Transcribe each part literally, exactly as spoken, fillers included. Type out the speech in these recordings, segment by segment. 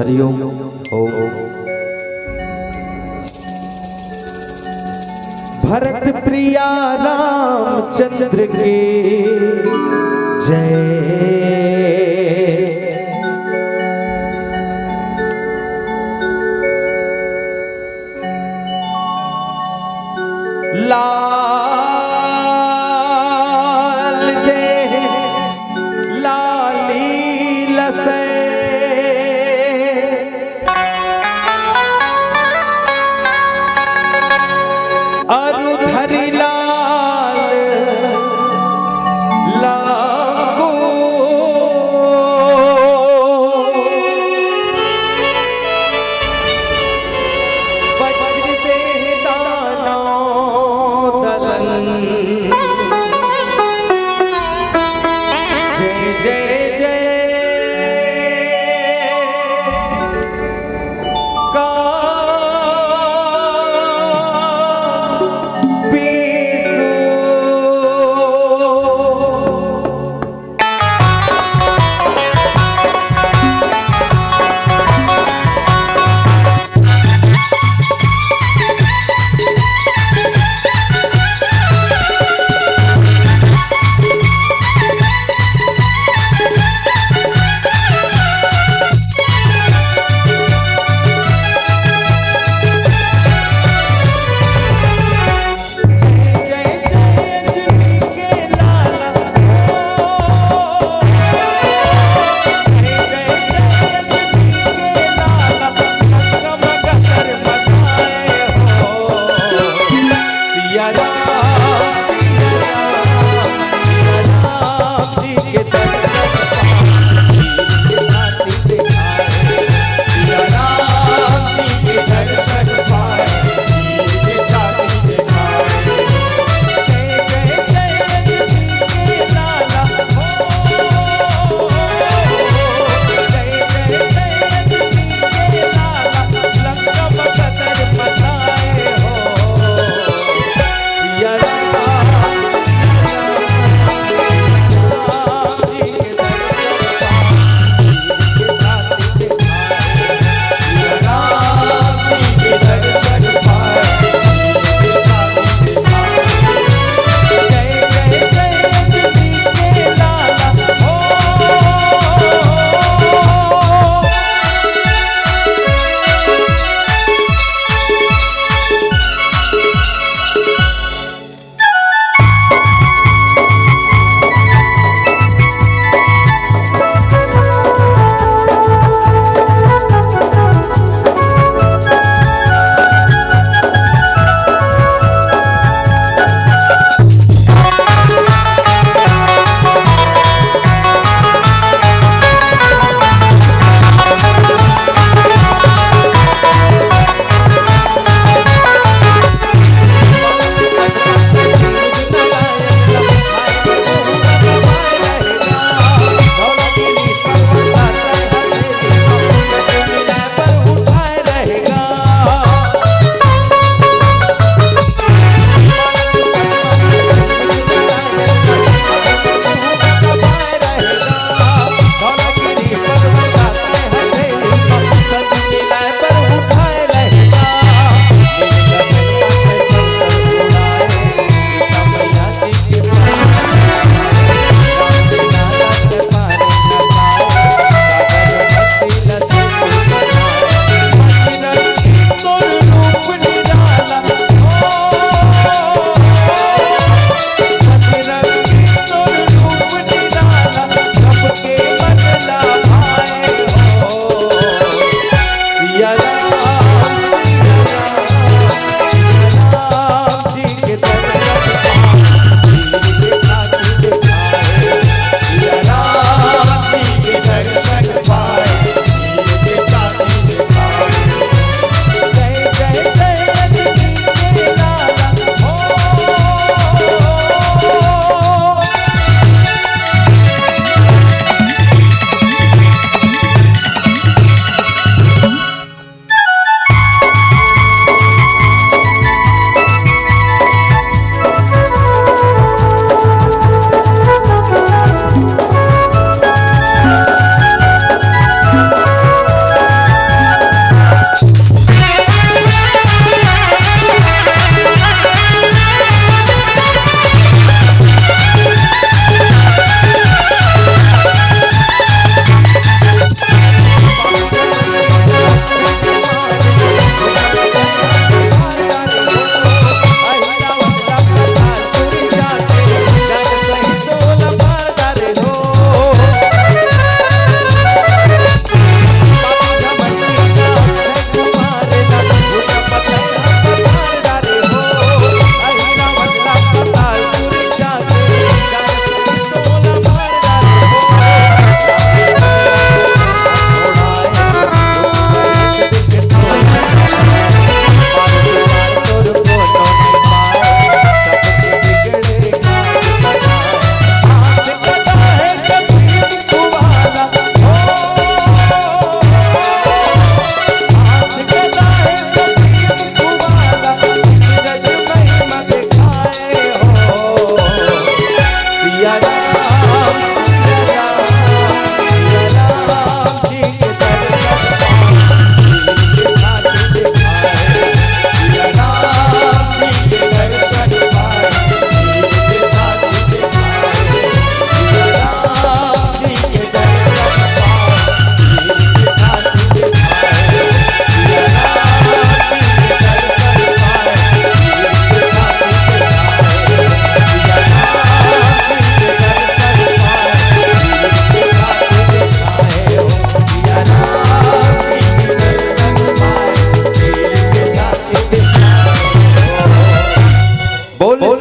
हरिओम। ओम। भरत प्रिया रामचंद्र के जय। लाल दे लाली लसै। अरु धरि लाल लांगू। बजरी से दानव दलन। जय जय जय का पीसू।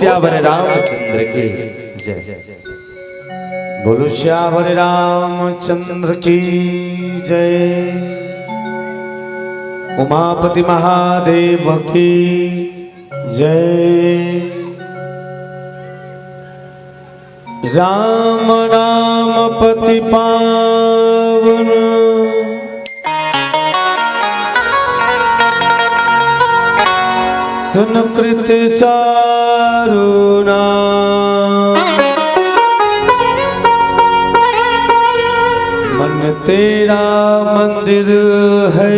सियावर रामचंद्र की जय। बोलो सियावर रामचंद्र की जय। उमापति महादेव की जय। राम नाम पति पावन, सुन कृत चारु नाम। मन तेरा मंदिर है,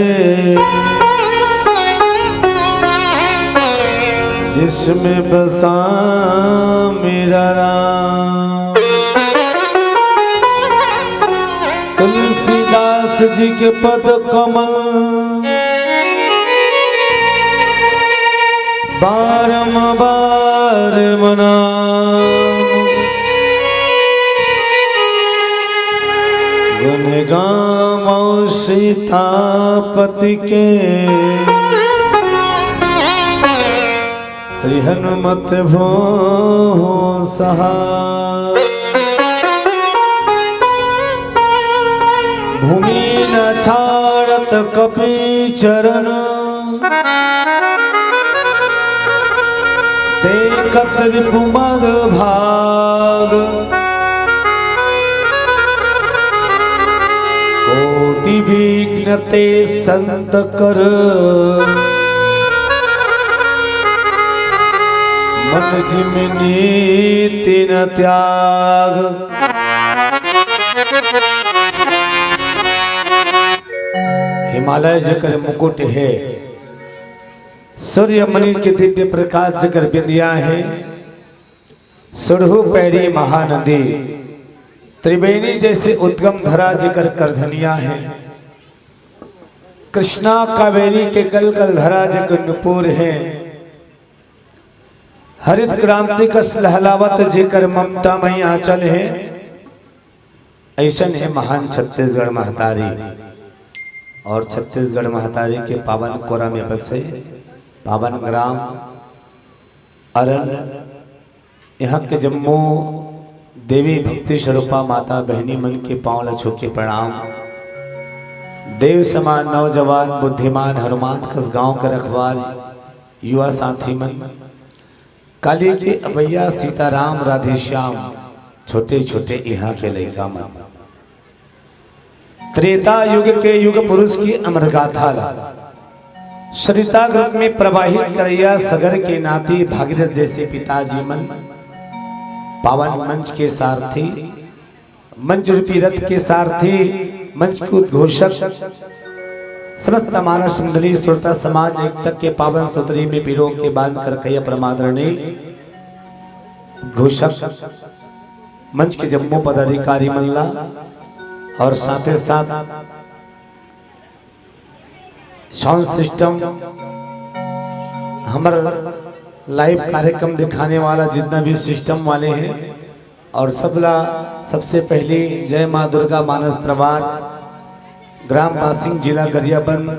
जिसमें बसा मेरा राम। तुलसीदास जी के पद कमल बारंबार मनाम। गुण गावो सीतापति के, श्री हनुमत भो सहा। भूमि न छाड़त कपि चरण, देखत रिपु मद भाग। कोटि विघ्न ते संत कर, मन जिम नीति न त्याग। हिमालय जेकर मुकुट हे, सूर्यमणि के दिव्य प्रकाश जेकर बिंदिया हे, सुरहु पैरी महानदी, त्रिवेणी जैसे उद्गम धरा जेकर करधनिया हे, कृष्णा कावेरी के कल कल धरा जेकर नुपुर हे, हरित क्रांति कस लहलावत जेकर ममता मई आंचल हे, अइसन हे महान छत्तीसगढ़ महतारी। और छत्तीसगढ़ महतारी के पावन कोरा में बसे पावन ग्राम अरण्य, यहाँ के जम्मो देवी भक्ति स्वरूपा माता बहिनी मन के पांव ला छू के प्रणाम। देव समान नौजवान बुद्धिमान हनुमान कस गांव के रखवार युवा साथी मन, काली के अवैया सीताराम राधेश्याम, छोटे छोटे यहाँ के लइका मन, त्रेता युग के युग पुरुष की अमर गाथा ला सरिता के रूप में प्रवाहित करैया सगर के नाती भागीरथ जैसे पिताजी मन, पावन मंच के सारथी, मंच रूपी रथ के सारथी, मंच के उद्घोषक, समस्त मानस मंडली श्रोता समाज एक तक के पावन सुतरी में पिरो के बांध कर कहिया परमादरणी उद्घोषक, मंच के जम्मो पदाधिकारी मन ला और साथे साथ साउंड सिस्टम, हमर लाइव कार्यक्रम दिखाने वाला जितना भी सिस्टम वाले हैं और सबला सबसे पहली जय माँ दुर्गा मानस प्रवार ग्राम बासिंग जिला गरियाबंद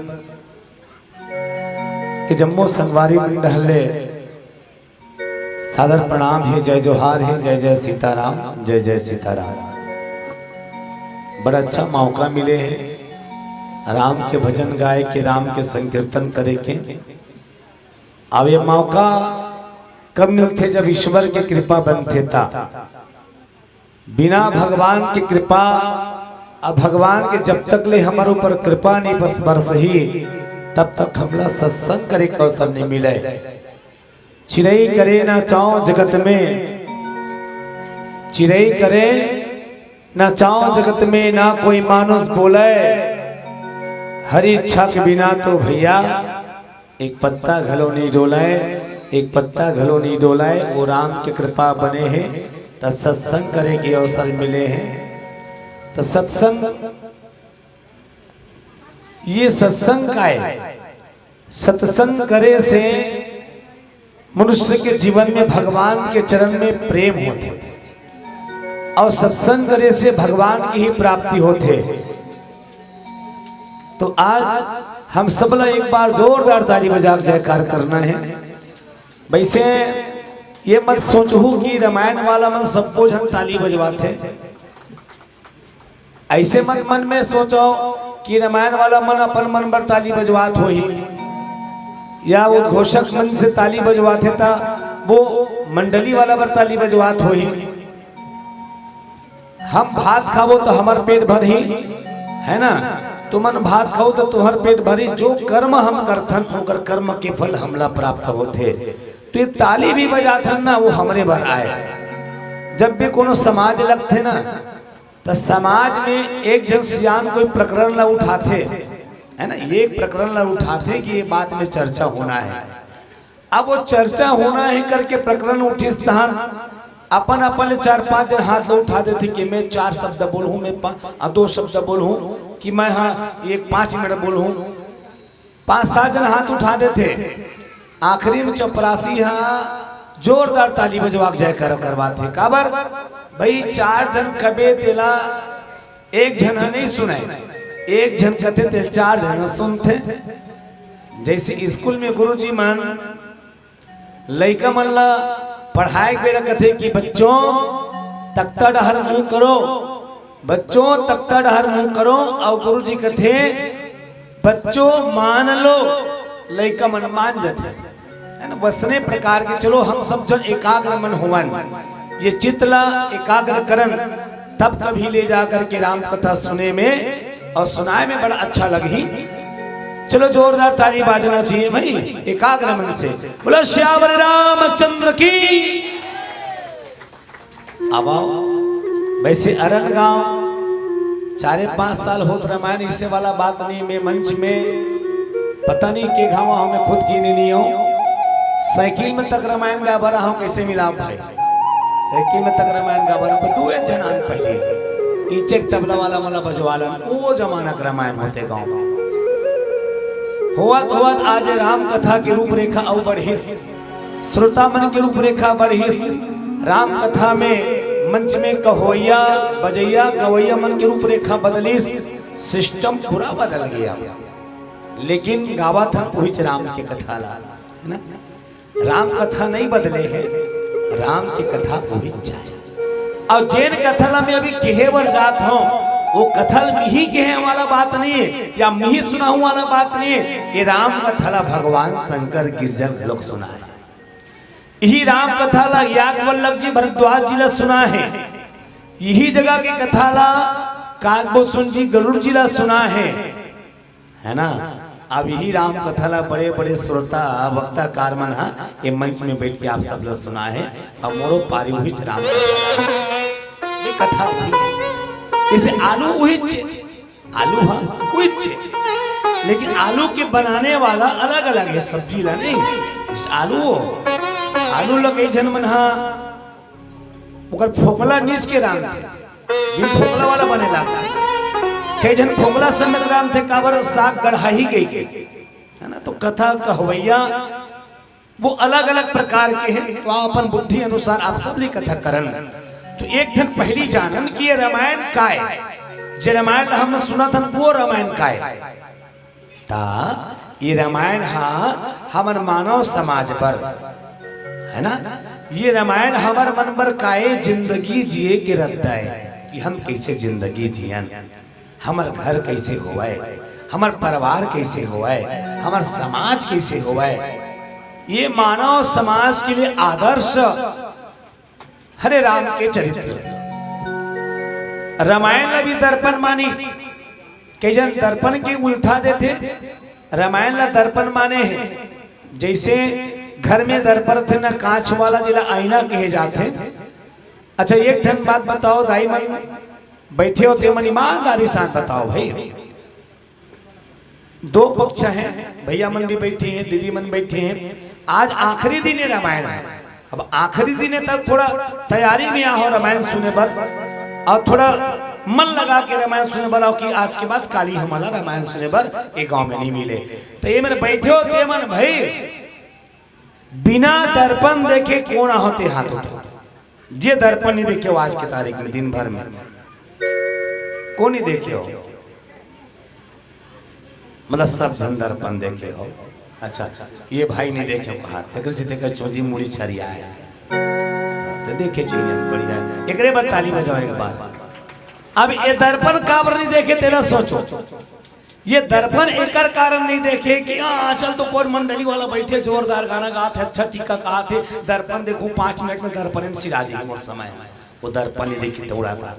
के जम्मो संगवारी मन डहर ले सादर प्रणाम हे, जय जोहार हे, जय जय सीताराम, जय जय सीताराम। बड़ा अच्छा मौका मिले हे राम के भजन गाए के, राम के संकीर्तन करे के। अब ये मौका कब मिलथे? जब ईश्वर के कृपा बनथे ता। बिना भगवान के कृपा, अब भगवान के जब तक ले हमर ऊपर कृपा नहीं बस बरसही, तब तक हमला सत्संग करे के अवसर नहीं मिले। चिरई करे ना चाव जगत में, चिरई करे ना चाव जगत में, ना कोई मानुष बोले। हरि इच्छा के बिना तो भैया एक पत्ता घलो नहीं डोलाय, एक पत्ता घलो नहीं डोलाय। वो राम के कृपा बने हे, त सत्संग करे के अवसर मिले हे। त सत्संग, ये सत्संग काय? सत्संग करे से मनुष्य के जीवन में भगवान के चरण में प्रेम होथे और सत्संग करे से भगवान की ही प्राप्ति होथे। तो आज हम सब ला एक बार जोरदार ताली बजा के जयकार करना हे। वैसे ये मत सोचहू कि रामायण वाला मन सब्बो झन ताली बजवाथे। ऐसे मत मन में सोचो कि रामायण वाला मन अपन मन बर ताली बजवात होही, या उद्घोषक मन से ताली बजवाथे, त वो मंडली वाला बर ताली बजवात होही। हम भात खाबो तो हमर पेट भरही, है ना? तुमन भात खाओ तो तुहर पेट भरी। जो कर्म हम करथन, ओकर कर्म के फल हमला प्राप्त होथे। तो ये ताली भी बजाथन ना, वो हमरे बर आय। जब भी कोनो समाज लगथे ना, तो समाज में एक झन सियान कोई प्रकरण ला उठाथे, है ना? ये एक प्रकरण ला उठाथे कि ये बात में चर्चा होना है। अब वो चर्चा होना है करके प्रकरण उठिस, तहन अपन अपन ले चार पांच झन हाथ ला उठा देथे कि मैं चार शब्द बोलहूं, मैं पा-, आ, दो शब्द बोलहूं, कि मैं, हाँ, एक पांच मिनट बोलहूं। पांच सात झन हाथ उठा देथे। आखिरी में चपरासी हा जोरदार ताली बजवा के जयकारा करवाथे। काबर? भाई, चार झन कबे तेला एक झन ह नहीं सुनय, एक झन कथे तेल चार झन ह सुनथे। जैसे स्कूल में गुरुजी मन लइका मन ला पढ़ाए के बेरा कथे कि बच्चों, तख्ता डहर मुंह करो, बच्चों, तख्ता डहर मुंह करो, अउ गुरुजी कथे, बच्चों मान लो, लइका मन मान जथे, है ना? वसने प्रकार के। चलो, हम सब जन एकाग्र मन होवन, ये चित्त ला एकाग्र करन, तब कभी ले जा करके राम कथा सुने में और सुनाए में बड़ा अच्छा लगही। चलो, जोरदार ताली बाजना चाहिए भाई, एकाग्र मन से। बोलो सियावर रामचंद्र की। अब आओ, वैसे अरन गांव चारे पांच साल होत रामायण, इसे वाला बात नहीं। मैं मंच में पता नहीं के घावा हूं, मैं खुद गिने नहीं हूं। साइकिल में तक रामायण गा बरा हूं, कैसे मिला भाई? साइकिल में तक रामायण गा बरा, पर दू एक झन आन पहले। इचक तबला वाला मला बजवालन, वो जमाना के रामायण होते गांव में। होवत होवत आज राम कथा के रूपरेखा अउ बढ़िस, श्रोता मन के रूपरेखा बढ़िस। राम कथा में मंच में कहोइया, बजैया, गवैया मन के रूपरेखा बदलिस। सिस्टम पूरा बदल गया, लेकिन गावत हम उहिच राम के कथा ला, है ना? राम कथा नहीं बदले है, राम के कथा उहिच जाय। अउ जेन कथा ला मैं अभी कहे बर जात हूं, वो कथा ला मिही कहे वाला बात नहीं है, या मिही सुनाहूं वाला बात नहीं है। ये राम कथा ला भगवान शंकर गिरजन घलोक सुनाय। यही राम कथा ला याज्ञवल्लभ जी भरद्वाज जी ला सुनाय हे। यही जगह के कथा ला काकभूषण जी गरुड़ जी ला सुनाय हे, है ना? अब यही राम कथा ला बड़े बड़े श्रोता वक्ताकार मन हा ये मंच में बैठ के आप सब ला सुनाय हे। अब मोरो पारी उहिच राम कथा, ये कथा उहिच। जैसे आलू उहिच, आलू हा उहिच, लेकिन आलू के बनाने वाला अलग अलग है, सब्जी ला नहीं। जैसे आलू हो, आलू ला कई झन मन हा ओकर फोकला नीच के रांधथे, बिन फोकला वाला बने लागथे। कई झन फोकला समेत रांधथे, काबर साग गढ़ाही कहिके, है ना? तो कथा कहवैया वो अलग-अलग प्रकार के हैं, तो आप अपन बुद्धि अनुसार आप सब ले कथा करन। तो एक ठन पहली जानन कि ये रामायण काय, जे रामायण ला हमन सुनत हन, वो रामायण काय। ता ये रामायण हा हमर मानव समाज बर, है ना? ये रामायण हमर मन बर काय जिंदगी जिए के रद्दा है कि हम कैसे जिंदगी जियन, हमर घर कैसे होवय, हमर परिवार कैसे होवय, हमर समाज कैसे होवय। ये मानव समाज के लिए आदर्श हरे राम के चरित्र। रामायण ला भी दर्पण मानिस, कई झन दर्पण के उल्था देथे, रामायण ला दर्पण माने हे। जैसे घर में दर्पण थे ना, कांच वाला, जेला आईना कहे जाथे। अच्छा, एक ठन बात बताओ दाई मन, बैठे हो ते मन ईमानदारी साथ बताओ भाई, दो पक्ष हैं, भैया मन भी बैठे हैं, दीदी मन बैठे हैं। आज आखिरी दिन है रामायण है। अब आखिरी दिन है, तब थोड़ा तैयारी में आहो रामायण सुने बर, और थोड़ा मन लगा के रामायण सुने बर आओ कि आज के बाद काली हमला रामायण सुने बर ये गांव में नहीं मिले। तो ये मन बैठे हो ते मन भाई, बिना दर्पण देखे कोन आहो ते हाथ उठाओ। जे दर्पण नहीं देखे हो आज के तारीख में दिन भर में, कोन नहीं देखे हो? मतलब सब झन दर्पण देखे हो। अच्छा, ये भाई नहीं देखे हो हाथ, तेकर से तेकर चोंदी मुड़ी छरिया है। तो देखे चिड़िया से बढ़िया है, एकरे बर ताली बजाओ एक बार। अब ये दर्पण काबर नहीं देखे, तेला सोचो। ये दर्पण एकर कारण नहीं देखे कि हाँ, आजकल तो कोन मंडली वाला बैठे, जोरदार गाना गात हे, अच्छा टीका कहत हे, दर्पण देखूं, पाँच मिनट में दर्पण में सिरा जाही मोर समय। वो दर्पण नहीं देखी, दौड़ा था।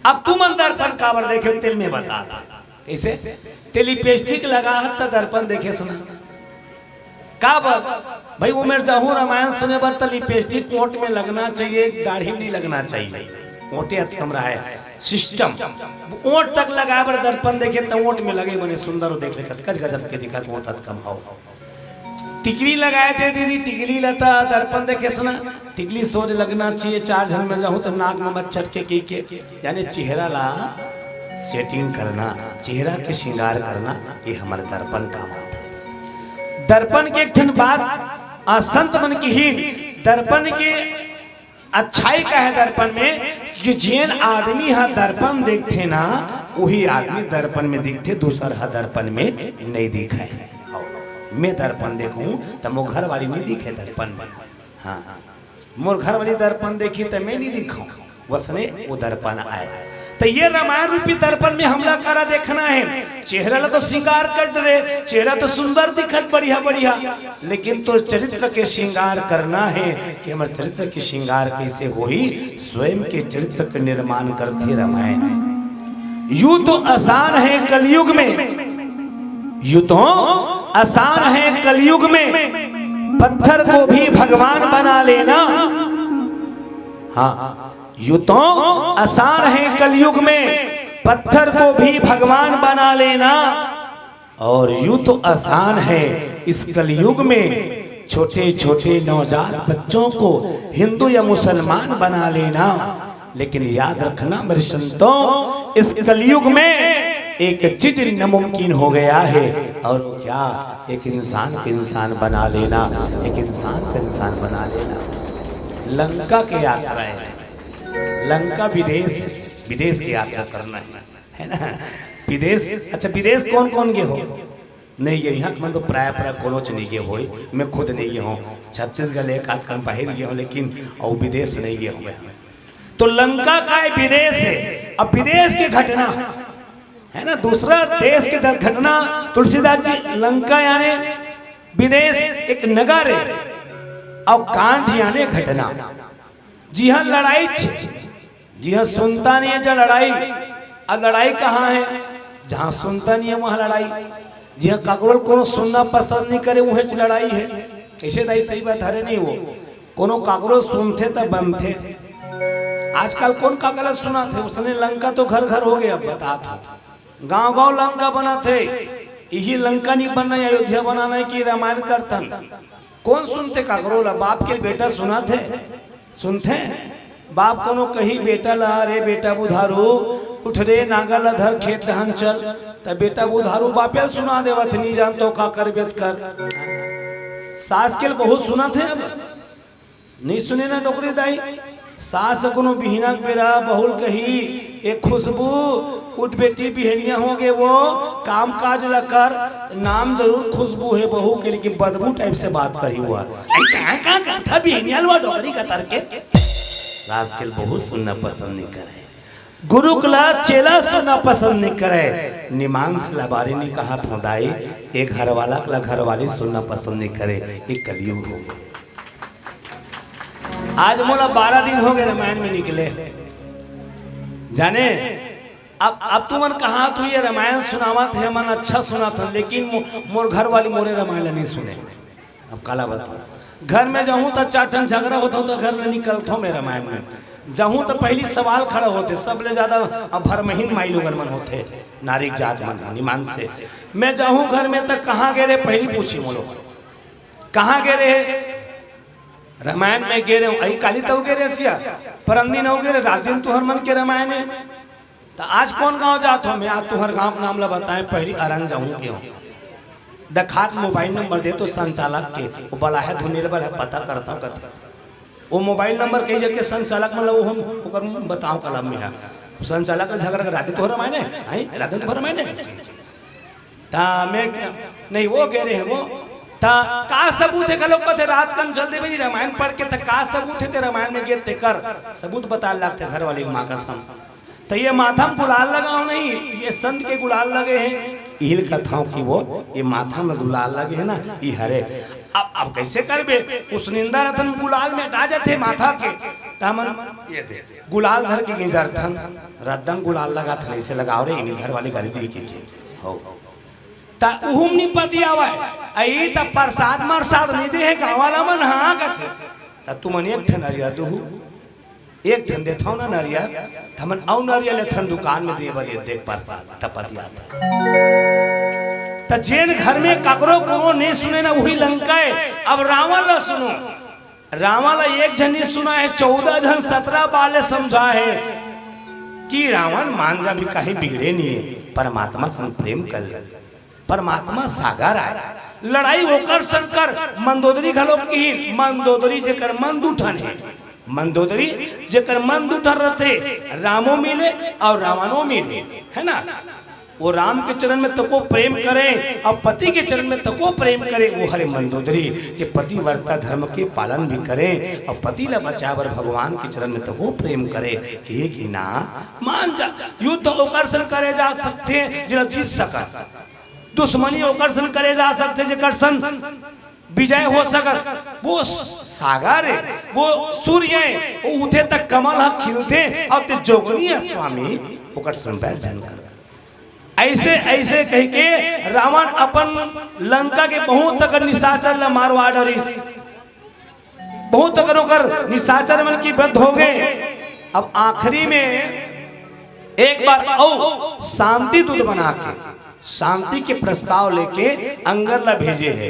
अब तुमन दर्पण काबर देखे, तेला मैं बता था। कैसे? ते लिपस्टिक लगा हत त दर्पण देखे सुना। काबर? भाई, वो मेर जाहूं रामायण सुने बर, त लिपस्टिक ओंठ में लगना चाहिए, दाढ़ी में नहीं लगना चाहिए। ओंठे अतकम रहे, सिस्टम। ओंठ तक लगाए बर दर्पण देखे, त ओंठ में लगे, बने सुंदर हो, देख ले, कतकच गजब के दिखत, ओंठ अतकम हो। टिकली लगाए दे दीदी, टिकली लता दर्पण देखे सुना। टिकली सोझ लगना चाहिए, चार झन में जाहूं त नाक में मत चटके की के, यानी चेहरा ला सेटिंग करना, चेहरा के श्रृंगार करना, ये हमर दर्पण काम आथे। दर्पण के एक ठन बात, आ संत मन किहिन, दर्पण के अच्छाई का हे दर्पण में कि जेन आदमी ह दर्पण देखथे ना, वही आदमी दर्पण में दिखथे, दूसर ह दर्पण में नहीं दिखे। मैं दर्पण देखूं त मोर घर वाली नहीं दिखे दर्पण में। हाँ, मोर घर वाली दर्पण देखी त मैं नहीं दिखूं, वसने वो दर्पण आए। त ये रामायण रूपी दर्पण में हमला करा देखना हे। चेहरा ला तो श्रृंगार कर डरे, चेहरा तो सुंदर दिखत, बढ़िया बढ़िया, लेकिन तो चरित्र के श्रृंगार करना हे कि हमर चरित्र के श्रृंगार कैसे होही। स्वयं के चरित्र के निर्माण करथे रामायण। यूं तो आसान है कलयुग में, यूं तो आसान है कलयुग में पत्थर को भी भगवान बना लेना। हाँ, यूं तो आसान है कलयुग में पत्थर को भी भगवान बना लेना, और यूं तो आसान है इस कलयुग में छोटे छोटे नवजात बच्चों को हिंदू या मुसलमान बना लेना। लेकिन याद रखना मेरे संतों, इस कलयुग में एक चीज नामुमकिन हो गया है, और वो क्या? एक इंसान को इंसान बना लेना, एक इंसान को इंसान बना लेना। लंका के यात्रा है, लंका विदेश, विदेश की यात्रा करना है, है ना? विदेश, अच्छा, विदेश कौन कौन गे हो? नहीं गे, इहाँ के मन तो प्राय प्राय कोनोच नहीं गे होय, मैं खुद नहीं गे हों। छत्तीसगढ़ ले एक आध कन बाहिर गे हों, लेकिन अउ विदेश नहीं गे हों मैं। तो लंका का ये विदेश है। अब विदेश के घटना है ना, दूसरा देश के घटना। तुलसीदास जी, लंका यानी विदेश, एक नगर है, और कांड यानी घटना। जिहाँ लड़ाई, जिहाँ सुनता नहीं है जहाँ लड़ाई। अब लड़ाई कहाँ है? जहाँ सुनता नहीं है वहाँ लड़ाई। जिहाँ काकरो कोनो सुनना पसंद नहीं करे, उहेच लड़ाई है। कैसे दाई, सही बात हरे नहीं वो? कोनो काकरो सुनथे त बनथे। आजकल कोन काकरा सुनाथे? उसने लंका तो घर घर हो गया, अब बतात हो। गांव गांव लंका बनाथे। इही लंका नहीं बनना, अयोध्या बनाना है कि रामायण करथन? कोन सुनथे काकरो ला? बाप के बेटा सुनाथे? सुनथे? बाप कोनो कही बेटा ला, "रे बेटा बुधारू, उठ रे, नांगर ला धर, खेत डहन चल।" त बेटा बुधारू बापे ल सुना देवत, "नहीं जानतो, का करबे त कर।" सास के ल बहू सुनाथे अब? नहीं सुने ना डोकरी दाई। सास कोनो बिहना के बेरा बहू ल कही, "ए खुशबू, उठ बेटी, बिहनिया हो गे वो, काम काज ला कर।" नाम जरूर खुशबू है बहू के, लेकिन बदबू टाइप से बात करी हुआ। "ए, कहाँ, कहाँ करथा बिहनिया ल वो डोकरी कतर के?" सास के ल बहू सुनना पसंद नहीं करे, गुरु के ला चेला सुनना पसंद नहीं करे। निमांस ला बारी नहीं कहा थो दाई, एक घरवाला के ला घरवाली सुनना पसंद नहीं करे। ये कलयुग हो गया। आज मोला बारह दिन हो गए रामायण में निकले। जाने, अब, अब तुमन कहा तू ये रामायण सुनावत हे, मन अच्छा सुनात हन, लेकिन मो-, मोर घर वाली मोरे रामायण ला नहीं सुने। अब काला बताओ, घर में जाहूं त चार ठन झगड़ा होत हो त घर ले निकलथो मैं रामायण में। जाहूं त पहली सवाल खड़ा होथे, सबले ज्यादा अब भरमहीन माई लोगन मन होथे, नारी के जात मन ह, निमान से। मैं जाहूं घर में त कहाँ गे रे, पहली पूछी मोलो, "कहाँ गे रे?" "रामायण में गे रे हूँ।" "अई काली तऊ गे रे सिया, परन दिन अऊ गे रे, रात दिन तुहर मन के रामायण है।" त आज कोन गांव जात हो? मैं आज तुहर गांव के नाम ला बताए, पहली अरंग जाहूं के हो। दखात मोबाइल नंबर दे तो संचालक के, वो बलाहे धुनेल बल है, पता करता हूं कथे। वो मोबाइल नंबर कही जाके संचालक मतलब वो हम ओकर बताओ कलम में है। वो संचालक ने झगड़ा कर, "रात दिन तुहर रामायण है, हैं? रात दिन तुहर रामायण है?" ता मैं क्या, नहीं, वो गे रे हूँ, वो त का सबूत हे घलो कथे, रात कन जल्दी बनी रामायण पढ़ के, त का सबूत हे ते रामायण में गे तेकर सबूत बताय लागथे घर वाली माँ कसम। त ये माथा म गुलाल लगाव नहीं, ये संत के गुलाल लगे हे, इहिल कथाव कि वो ये माथा म गुलाल लगे हे ना, ई हरे। अब, अब कैसे करबे, उसनिंदा रथन गुलाल मेटा जाथे माथा के, त हमन ये दे, गुलाल धर के गिंजरथन, रद्दन गुलाल लगाथन, ऐसे लगाव रे, इनी घर वाली गारी दी के, के, हो। त उहू म नी पतियावय। अई त परसाद मरसाद नी दे हे, गाँव वाला मन हाँ कथे। त तुमन एक ठन नरियर दुहू, एक ठन देथव ना नरियर, त हमन अउ नरियर लेथन दुकान में दे बर, ये देख परसाद, त पतियाथे। त जेन घर में ककरो कोनो नी सुने ना, उही लंका हे। अब रावण ला सुनो, रावण ला एक झन नी सुना हे, चौदह झन, सतरा बार ले समझा हे कि रावण मान जा भी कहीं बिगड़े नी हे, परमात्मा संग प्रेम कर ले। परमात्मा सागर आय। लड़ाई ओकर संग कर, मंदोदरी घलो किहिन, मंदोदरी जेकर मन दू ठन हे, मंदोदरी जेकर मन दू ठन रथे, रामो मिले अउ रावणो मिले, हे ना? वो राम के चरण में तको प्रेम करे अउ पति के चरण में तको प्रेम करे, वो हरे मंदोदरी, जे पतिव्रता धर्म के पालन भी करे अउ पति ला बचाय बर भगवान के चरण में तको प्रेम करे। कहे कि ना, मान जा, युद्ध ओकर संग करे जा सकथे, जेला जीत सकस। दुश्मनी ओकर संग करे जा सकथे, जेकर संग विजय हो सकस। वो सागर हे, वो सूर्य हे, वो उठे त कमल ह खिलथे, अउ ते जोगनी हे स्वामी, ओकर संग बैर झन कर। ऐसे, ऐसे कहिके रावण अपन लंका के बहुत अकन निशाचर ला मारवा डरिस, बहुत अकन ओकर निशाचर मन के वध हो गे। अब आखिरी में एक बार अउ शांति दूत बना के, शांति के प्रस्ताव लेके अंगद ला भेजे हे।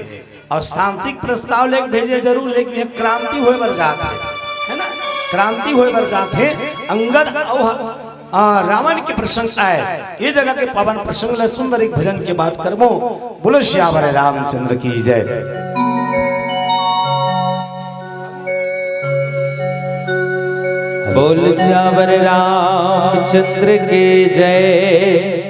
अउ शांति के प्रस्ताव लेके भेजे जरूर, लेकिन ये क्रांति होय बर जात हे, हे ना? क्रांति होय बर जात हे। अंगद अउ ह-, आ, रावण के प्रसंग आय, ये जगह के पावन प्रसंग ला सुंदर एक भजन के बात करबो। बोलो सियावर रामचंद्र की जय। बोल सियावर रामचंद्र की जय।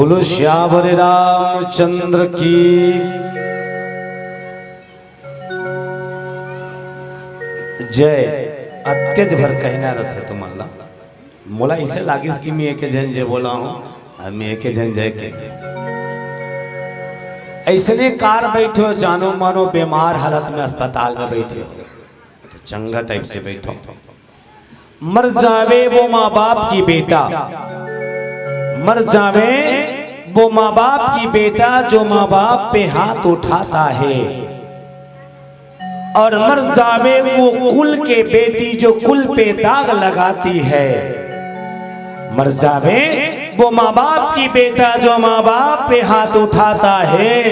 बोलो सियावर रामचंद्र की जय। अतेज भर कहना रथे तुमन ला। मोला ऐसे लागिस कि मैं एक जन जय बोला हूँ, और मैं एक जन जय के। ऐसने कार बैठो, जानो मानो बीमार हालत में अस्पताल में बैठे हो, तो चंगा टाइप से बैठो। मर जावे वो माँ बाप की बेटा, मर जावे वो माँ बाप की बेटा, जो माँ बाप पे हाथ उठाता है। और मर जावे वो कुल के बेटी, जो कुल पे दाग लगाती है। मर जावे वो माँ बाप की बेटा, जो माँ बाप पे हाथ उठाता है।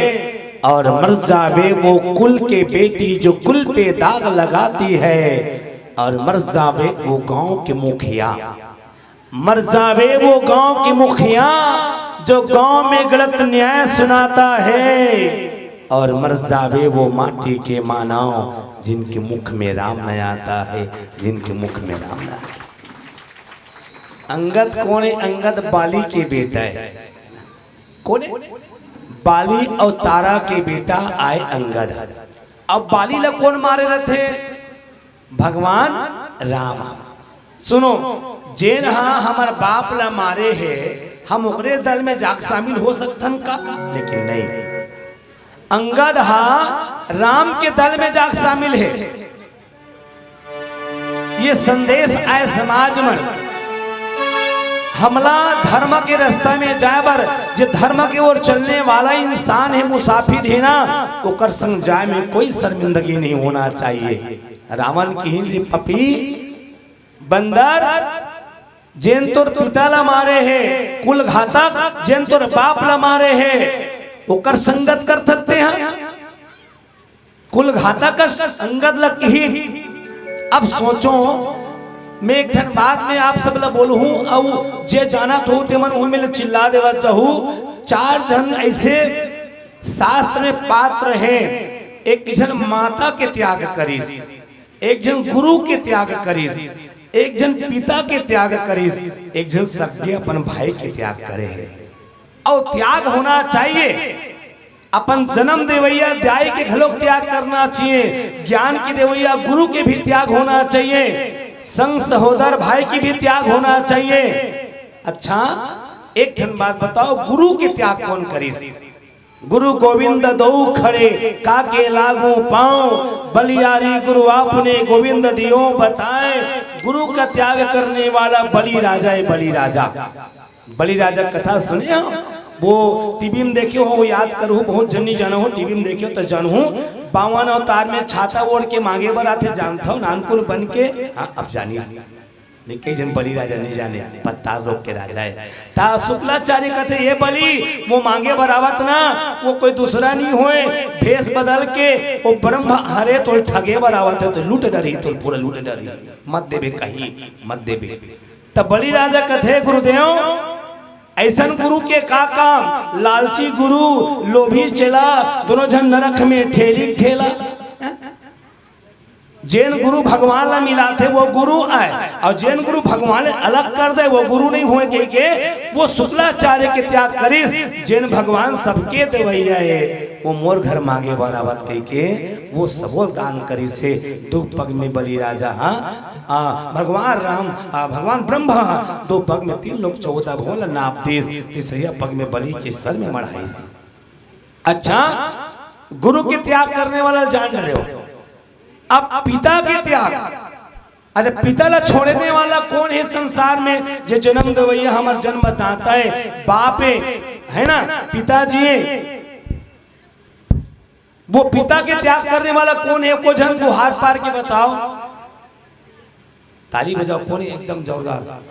और मर जावे वो कुल के बेटी, जो कुल पे दाग लगाती है। और मर जावे वो गांव के मुखिया, मर जावे वो गांव के मुखिया, जो गांव में गलत न्याय सुनाता है। और मर जावे वो माटी के मानव, जिनके मुख में राम न आता है, जिनके मुख में राम न आता है। अंगद कौन है? अंगद बाली के बेटा है। कौन है? बाली और तारा के बेटा आए अंगद। अब बाली ला कौन मारे रथे? भगवान राम। सुनो, जेन हा हमर बाप ला मारे हे, हम ओकरे दल में जाके शामिल हो सकथन का? लेकिन नहीं, अंगद हा राम के दल में जाके शामिल हे। ये संदेश आए समाज में, हमला धर्म के रास्ता में जाए बर, जे धर्म के ओर चलने वाला इंसान हे, मुसाफिर हे ना, ओकर संग जाए में कोई शर्मिंदगी नहीं होना चाहिए। रावण किहिन, "रे पपी बंदर, जेन तोर पिता ला मारे हे, कुल घातक, जेन तोर बाप ला मारे हे, ओकर संगत कर सकते हैं?" कुल घातक अंगद ला किहिन। अब सोचो, मैं एक ठन बात में आप सब ला बोलहूं, अउ जे जानत हो ते मन उही में ले चिल्ला देवत जाहू। चार झन ऐसे शास्त्र में पात्र हे। एक झन माता के त्याग करिस, एक झन गुरु के त्याग करिस, एक झन पिता के त्याग करिस, एक झन सगे अपन भाई के त्याग करे हे। अउ त्याग होना चाहिए। अपन जन्म देवैया दाई के घलोक त्याग करना चाहिए, ज्ञान के देवैया गुरु के भी त्याग होना चाहिए, संग सहोदर भाई की भी त्याग होना चाहिए। अच्छा, एक ठन बात बताओ, गुरु के त्याग कौन करिस? गुरु गोविंद दो खड़े, काके लागू पांव, बलिहारी गुरु आपने गोविंद दियो बताए। गुरु का त्याग करने वाला बलि राजा है, बलि राजा। बलि राजा कथा सुने हो, वो टीवी में देखे हो, याद करू, बहुत जन नहीं जाना हो, टीवी में देखे हो तो जानहू। बावन अवतार में छाता ओढ़ के मांगे बर आथे, जानता हो, नानकुन बन के। हाँ, अब जानिस, नहीं, कई झन बलि राजा नहीं जाने, पत्तार लोग के राजा है। ता शुक्लाचार्य कहते, "ये बलि, वो मांगे बर आवत ना, वो कोई दूसरा नहीं होए, भेष बदल के वो ब्रह्म हरे तोल ठगे बर आवत है, तो लूट डरी, तोल पूरा लूट डरी, मत देबे कहीं, मत देबे।" तब बलि राजा कथे, "गुरुदेव, ऐसन गुरु के का काम? लालची गुरु, लोभी चेला, दोनों झन नरक में ठेली ठेला।" जेन गुरु भगवान ला मिलाथे, वो गुरु आय, अउ जेन गुरु भगवान ले अलग कर दे, वो गुरु नहीं होय कहिके वो शुक्लाचार्य के त्याग करिस। जेन भगवान सबके देवैया हे, वो मोर घर मांगे बर आवत कहिके वो सबो दान करिस हे। दू पग में बलि राजा हा, आ, भगवान राम, आ, भगवान ब्रह्मा हा, दू पग में तीन लोक चौदह भुवन ला नाप दिस, तीसरिया पग में बलि के सर में मढ़ाइस। अच्छा, गुरु के त्याग करने वाला जान डरे हो। अब पिता के त्याग, अच्छा, पिता ला छोड़ने वाला कौन है संसार में? जे जन्म देवैया, हमर जन्मदाता है, बाप है, है ना, पिताजी है। वो पिता के त्याग करने वाला कौन है? को झन गुहार पार के बताओ। ताली बजाओ, कोन एकदम जोरदार।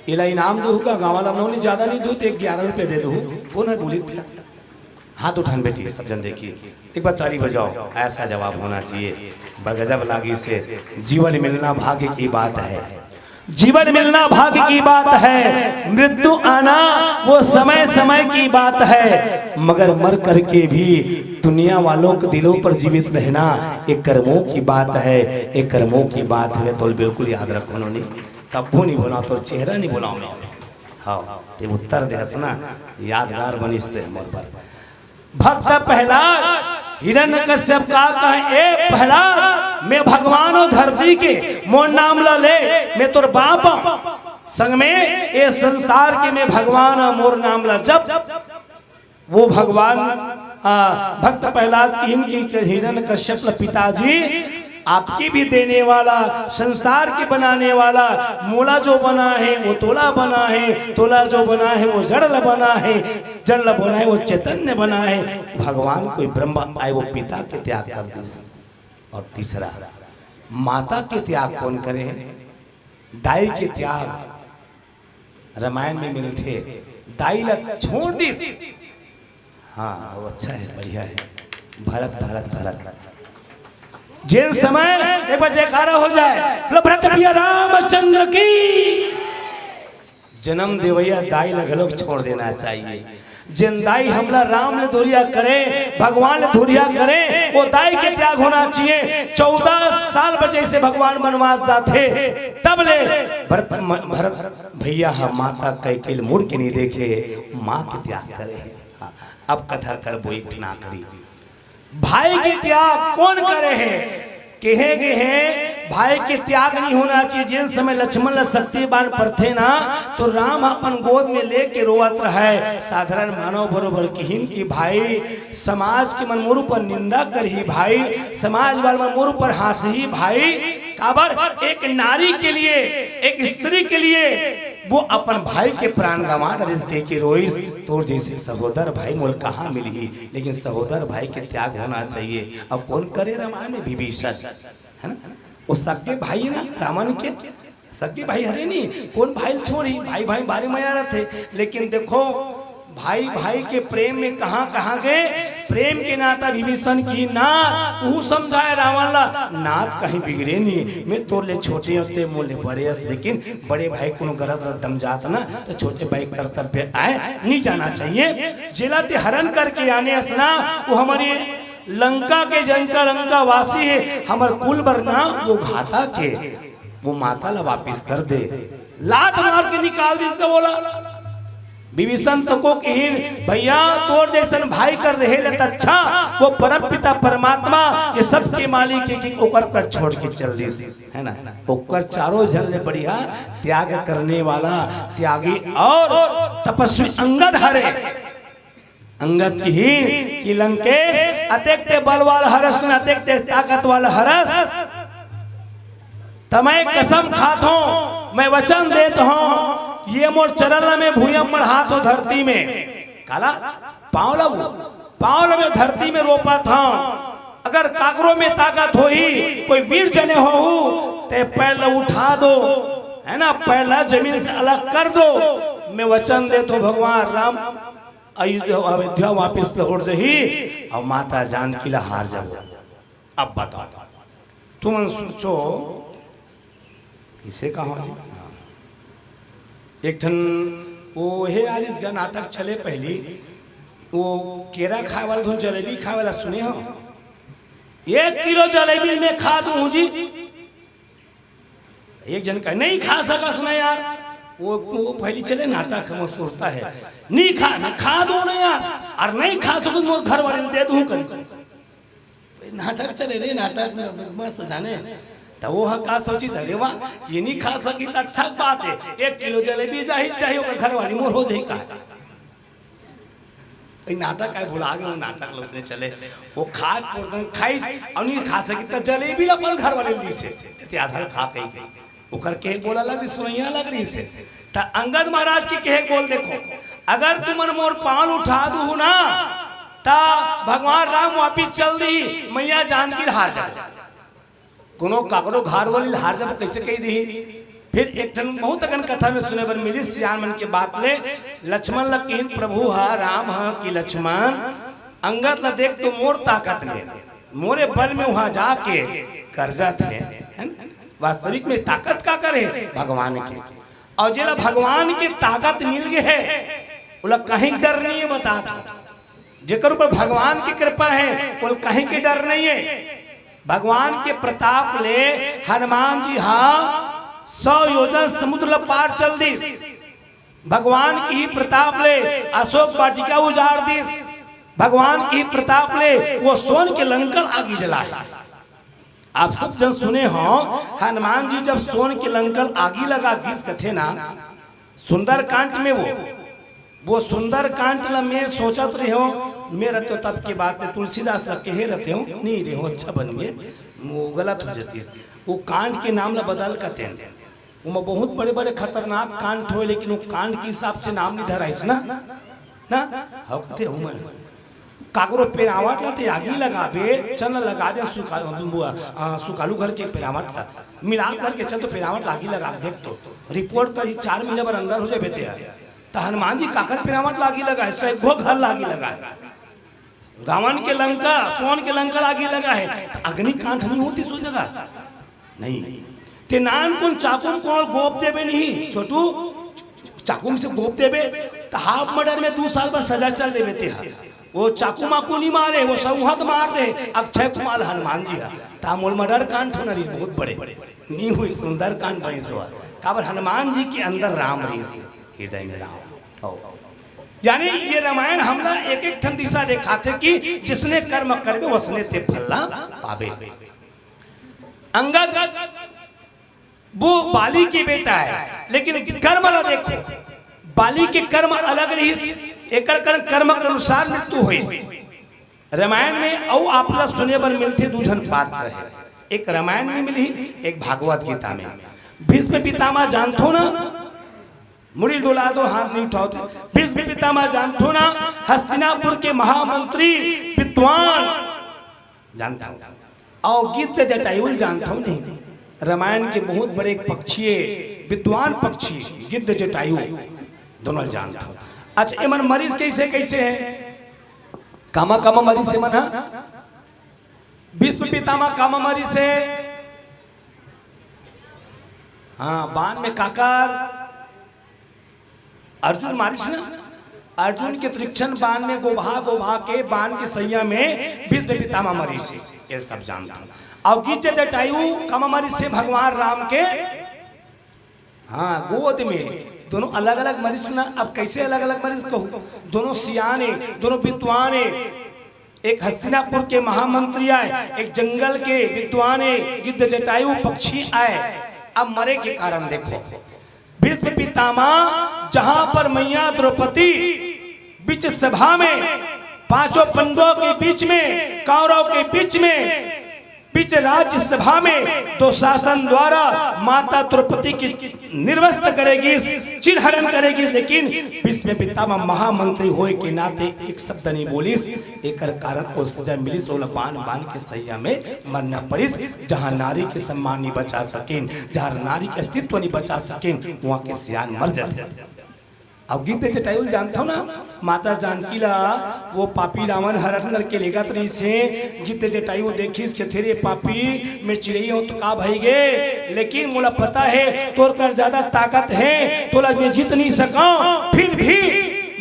एला इनाम दूहू का गाँव वाला, नौनी ज्यादा नहीं दूहू, तो एक ग्यारह रुपये दे दूहू। कोन है बोली थे? हाथ उठान बेटी, सब जन देखिए, एक बार ताली बजाओ। ऐसा जवाब होना चाहिए। बड़ गजब लागिस हे। जीवन मिलना भाग्य की बात है, जीवन मिलना भाग्य की बात है, मृत्यु आना वो समय समय की बात है, मगर मर करके भी दुनिया वालों के दिलों पर जीवित रहना, ये कर्मों की बात है, ये कर्मों की बात है। तो बिल्कुल याद रखो, उन्होंने कभू नहीं बोला, तो चेहरा नहीं बोला मैं। हाँ, ते उत्तर देहस ना, यादगार बनिस ते हमर बर। भक्त प्रहलाद हिरण्यकश्यप का कहे, "ए प्रहलाद, मैं भगवान हूँ धरती के, मोर नाम ला ले, मैं तोर बाप हूँ। संग में ए संसार के मैं भगवान हूँ, मोर नाम ला जप।" वो भगवान, आ, भक्त प्रहलाद किहिन कि हिरण्यकश्यप ला, "पिताजी, आपके भी देने वाला, संसार के बनाने वाला, मोला जो बना है वो तोला बना है, तोला जो बना है वो जड़ ला बना है, जड़ ला बना है वो चैतन्य बना है।" भगवान कोई ब्रह्म आए, वो पिता के त्याग कर दिस। और तीसरा, माता के त्याग कौन करे है? दाई के त्याग रामायण में मिलथे, दाई ला छोड़ दिस। हाँ, वो अच्छा है, बढ़िया है। भरत, भरत, भरत। जेन समय एक बार जयकारा हो जाए, बोलो, "भरत प्रिय रामचंद्र की।" जन्म देवैया दाई ला घलोक छोड़ देना चाहिए। जेन दाई हमला राम ले धुरिहा करे, भगवान ले धुरिहा करे, वो दाई के त्याग होना चाहिए। चौदह साल बजे से भगवान बनवास जाथे, तब ले भरत, भरत भैया ह माता कैकेयी ल मुड़ के नहीं देखे, माँ के त्याग करे हे। हाँ, अब कथा करबो एक ठन आखिरी। भाई के त्याग कौन करे हे? कहे गे हे, भाई के त्याग नहीं होना चाहिए। जेन समय लक्ष्मण ला शक्ति बाण परथे ना, तो राम अपन गोद में लेके रोवत रहय। साधारण मानव बरोबर किहिन कि भाई, समाज के मन मोर ऊपर निंदा करही भाई, समाज वाले मन मोर ऊपर हाँसही भाई। काबर? एक नारी के लिए, एक स्त्री के लिए वो अपन भाई के प्राण गंवा डरिस, कहिके रोइस। तोर जैसे सहोदर भाई मोला कहाँ मिलही? लेकिन सहोदर भाई के त्याग होना चाहिए। अब कौन करे रामायण में? विभीषण, है ना? वो सगे भाई ना, रावण के सगे भाई हरे नहीं, कौन भाई ल छोड़ही? भाई भाई बारे मया रथे। लेकिन देखो, भाई भाई के प्रेम में कहाँ कहाँ गए, प्रेम के नाता विभीषण किहिन नाथ, उहू समझाए रावण ला, "नाथ कहीं बिगड़े नहीं, मैं तोर ले छोटे हों ते मोर ले बड़े हस, लेकिन बड़े भाई कोनो गरज रद्दम जात ना, तो छोटे भाई कर्तव्य आए, नहीं जाना चाहिए।" जेला ते हरण करके आने हस ना, वो हमर लंका के, जंका लंका वासी हे, हमर कुल बर ना वो घातक हे, वो माता ला वापिस कर दे। लात मार के निकाल दिस का बोला। विभीषण तको किहिन, "भैया, तोर जैसन भाई कर रहे ले त अच्छा, वो परम पिता परमात्मा, ये सबके मालिक हे कि ओकर कर छोड़ के चल दिस, है ना?" ओकर चारों झन ले बढ़िया त्याग करने वाला त्यागी और तपस्वी अंगद हरे। अंगद किहिन कि लंकेश, अतेक ते बल वाला हरस न, अतेक ते ताकत वाला हरस, त मैं कसम खात हों, मैं वचन देत हों, ये मोर चरण ला मैं भुइयां मढ़ात हों धरती में। काला? पाँव ला, पाँव ला मैं धरती में रोपत हों। अगर काकरो में ताकत होही, कोई वीर जने होहू, ते पैर ला उठा दो, है ना, पैर ला जमीन से अलग कर दो। मैं वचन देत हों भगवान राम अयोध्या, अयोध्या वापिस लहुट जही अउ माता जानकी ला हार जाबो। अब बताओ, तुमन सोचो, किसे कहा जी? हाँ। एक ठन वो हे यार, इस गा नाटक चले पहली, वो केरा खाए वाला धुन जलेबी खाए वाला सुने हो? एक किलो जलेबी मैं खा दूं जी। एक जन कहे, "नहीं खा सकस ना यार, वो, वो पहली चले नाटक हम सुरता है, नहीं खा, ना खा दो ना यार, और नहीं खा सको मोर घर वाले दे दूं कर।" नाटक चले रे, नाटक में मस्त जाने। तो वो ह का सोची, "अरे वाह, ये नहीं खा सकी तो अच्छा बात है, एक किलो जलेबी जाही, जाही ओकर घर वाली मोर हो जाही का।" ए नाटक आय भुला गे, वो नाटक लोग ने चले। वो खा, खाइस, अउ नहीं खा सकी, त जलेबी ला अपन घर वाले ल दिस हे। ते आधा खा कही गई। ओकर कहे बोला लग रही, सुनैया लग रही से। त अंगद महाराज के कहे बोल देखो, "अगर तुमन मोर पाँव उठा दूहू ना, त भगवान राम वापिस चल दी, मैया जानकी हार जाए।" कोनो काकरो घर वाली हार जब कैसे कह दी। फिर एक ठन बहुत अकन कथा में सुने बर मिली, सियान मन के बात ले, लक्ष्मण ल किहिन प्रभु हा, राम हा कि लक्ष्मण, अंगद ल देख तो मोर ताकत में, मोरे बल में वहां जाके गरजत हे, है ना? वास्तविक में ताकत काकर हे? भगवान के। अउ जेला भगवान के ताकत मिल गे हे, ओला कहीं डर नहीं हे, बता दो। जेकर ऊपर भगवान की कृपा हे, ओला कहीं के डर नहीं हे। भगवान के प्रताप ले हनुमान जी हा सौ योजन समुद्र ल पार चल दिस। भगवान के ही प्रताप ले अशोक वाटिका उजाड़ दिस, भगवान के ही प्रताप ले वो सोन के लंका ल आगी जलाए। आप सब जन सुने हो, हनुमान जी जब सोन के लंका ल आगी लगा दिस कथे ना, सुंदरकांड में वो वो सुंदरकांड ल मैं सोचत रहेंव, मैं रहतेंव तब के बात हे, तुलसीदास ल कहे रहतेंव, नहीं रहेंव, अच्छा बन गे, वो गलत हो जातिस। वो कांड के नाम ल बदल कथें, ओमा बहुत बड़े-बड़े खतरनाक कांड होय, लेकिन वो कांड के हिसाब से नाम नहीं धराइस ना, ना? हव कथे हो मन। काकरो पेरावट ल ते आगी लगाबे, चन ल लगा दे सुखा-, आ, सुकालू घर के पेरावट ल। मिलाप घर के चल तो पेरावट ल आगी लगा देख तो। रिपोर्ट करी चार महीना बर अंदर हो जाबे ते ह। त हनुमान जी काकर पेरावट ल आगी लगाए, सैकड़ों घर ल आगी लगाए। रावण के लंका, सोन के लंका ल आगी लगाए, त अग्निकांड नहीं होतिस ओ जगह। नहीं। ते नानकुन चाकू म कोनो गोप देबे नहीं, छोटू, चाकू म से गोप देबे, त हाफ मर्डर में दू साल बर सजा चल देबे ते ह। वो चाकू माकू नहीं मारे, वो सौहत मार दे, अक्षय कुमार हनुमान जी ह। त मोर मर्डर कांड होना रहिस बहुत बड़े। नहीं हुई, सुंदरकांड बनिस ओ। काबर हनुमान जी के अंदर राम रहिस, हृदय में राम। हो। यानी ये रामायण हमला एक एक ठन दिशा देखाथे कि जिसने कर्म करबे, वसने ते फल ला पाबे। अंगद वो बाली के बेटा हे, लेकिन कर्म ला देखो, बाली के कर्म अलग रहिस, एकर कर-, कर्म के अनुसार मृत्यु होइस। रामायण में अउ आप ला सुने बर मिलथे, दू झन पात्र हे, एक रामायण में मिलही, एक भागवत गीता में। भीष्म पितामह जानथो ना, मुड़ी डोला दो, हाथ नहीं उठाओ तो। भीष्म पितामह जानथो ना, हस्तिनापुर के महामंत्री, विद्वान जानथो। अउ गिद्ध जटायु ल जानथो नहीं? रामायण के बहुत बड़े एक पक्षी हे, विद्वान पक्षी, गिद्ध जटायु, दोनों ल जानथो। अच्छा, एमन मरिस कैसे, कैसे हे? कामा, कामा मरिस एमन ह? भीष्म पितामह कामा मरिस हे? हाँ, बान में काकर? अर्जुन मारिस ना, अर्जुन के तीक्ष्ण बान में गोभा गोभा के बान के सैया में भीष्म पितामह मरिस हे, ये सब जानथो। अउ गिद्ध जटायु कामा मरिस हे? भगवान राम के, हाँ, गोद में। दोनों अलग अलग मरिस ना। अब कैसे अलग अलग मरिस कहूँ? दोनों सियान हे, दोनों विद्वान हे। एक हस्तिनापुर के महामंत्री आय, एक जंगल के विद्वान हे, गिद्ध जटायु पक्षी आय। अब मरे के कारण देखो, भीष्म पितामह, जहां पर मैया द्रौपदी बीच सभा में, पांचों पंडवों के बीच में, कौरव के बीच में, बीच राज्यसभा में दुशासन द्वारा माता द्रौपदी के निर्वस्त्र करे गिस, चीरहरण करे गिस, लेकिन भीष्म पितामह महामंत्री होय के नाते एक शब्द नहीं बोलिस। एकर कारण ओ सजा मिलिस, ओला बान बान के सैया में मरना पड़िस। जहां नारी के सम्मान नहीं बचा सकेन, जहां नारी के अस्तित्व नहीं बचा सकेन, वहां के सियान मर जाथे। अब गिद्ध जटायु ल जानथो ना, माता जानकी ला वो पापी रावण हरण करके लेगत रहिस हे। गिद्ध जटायु देखिस, कथे, "रे पापी, मैं चिड़ई हूं तो का भई गे, लेकिन मोला पता हे तोर कर ज्यादा ताकत हे, तोला मैं जीत नहीं सकंव, फिर भी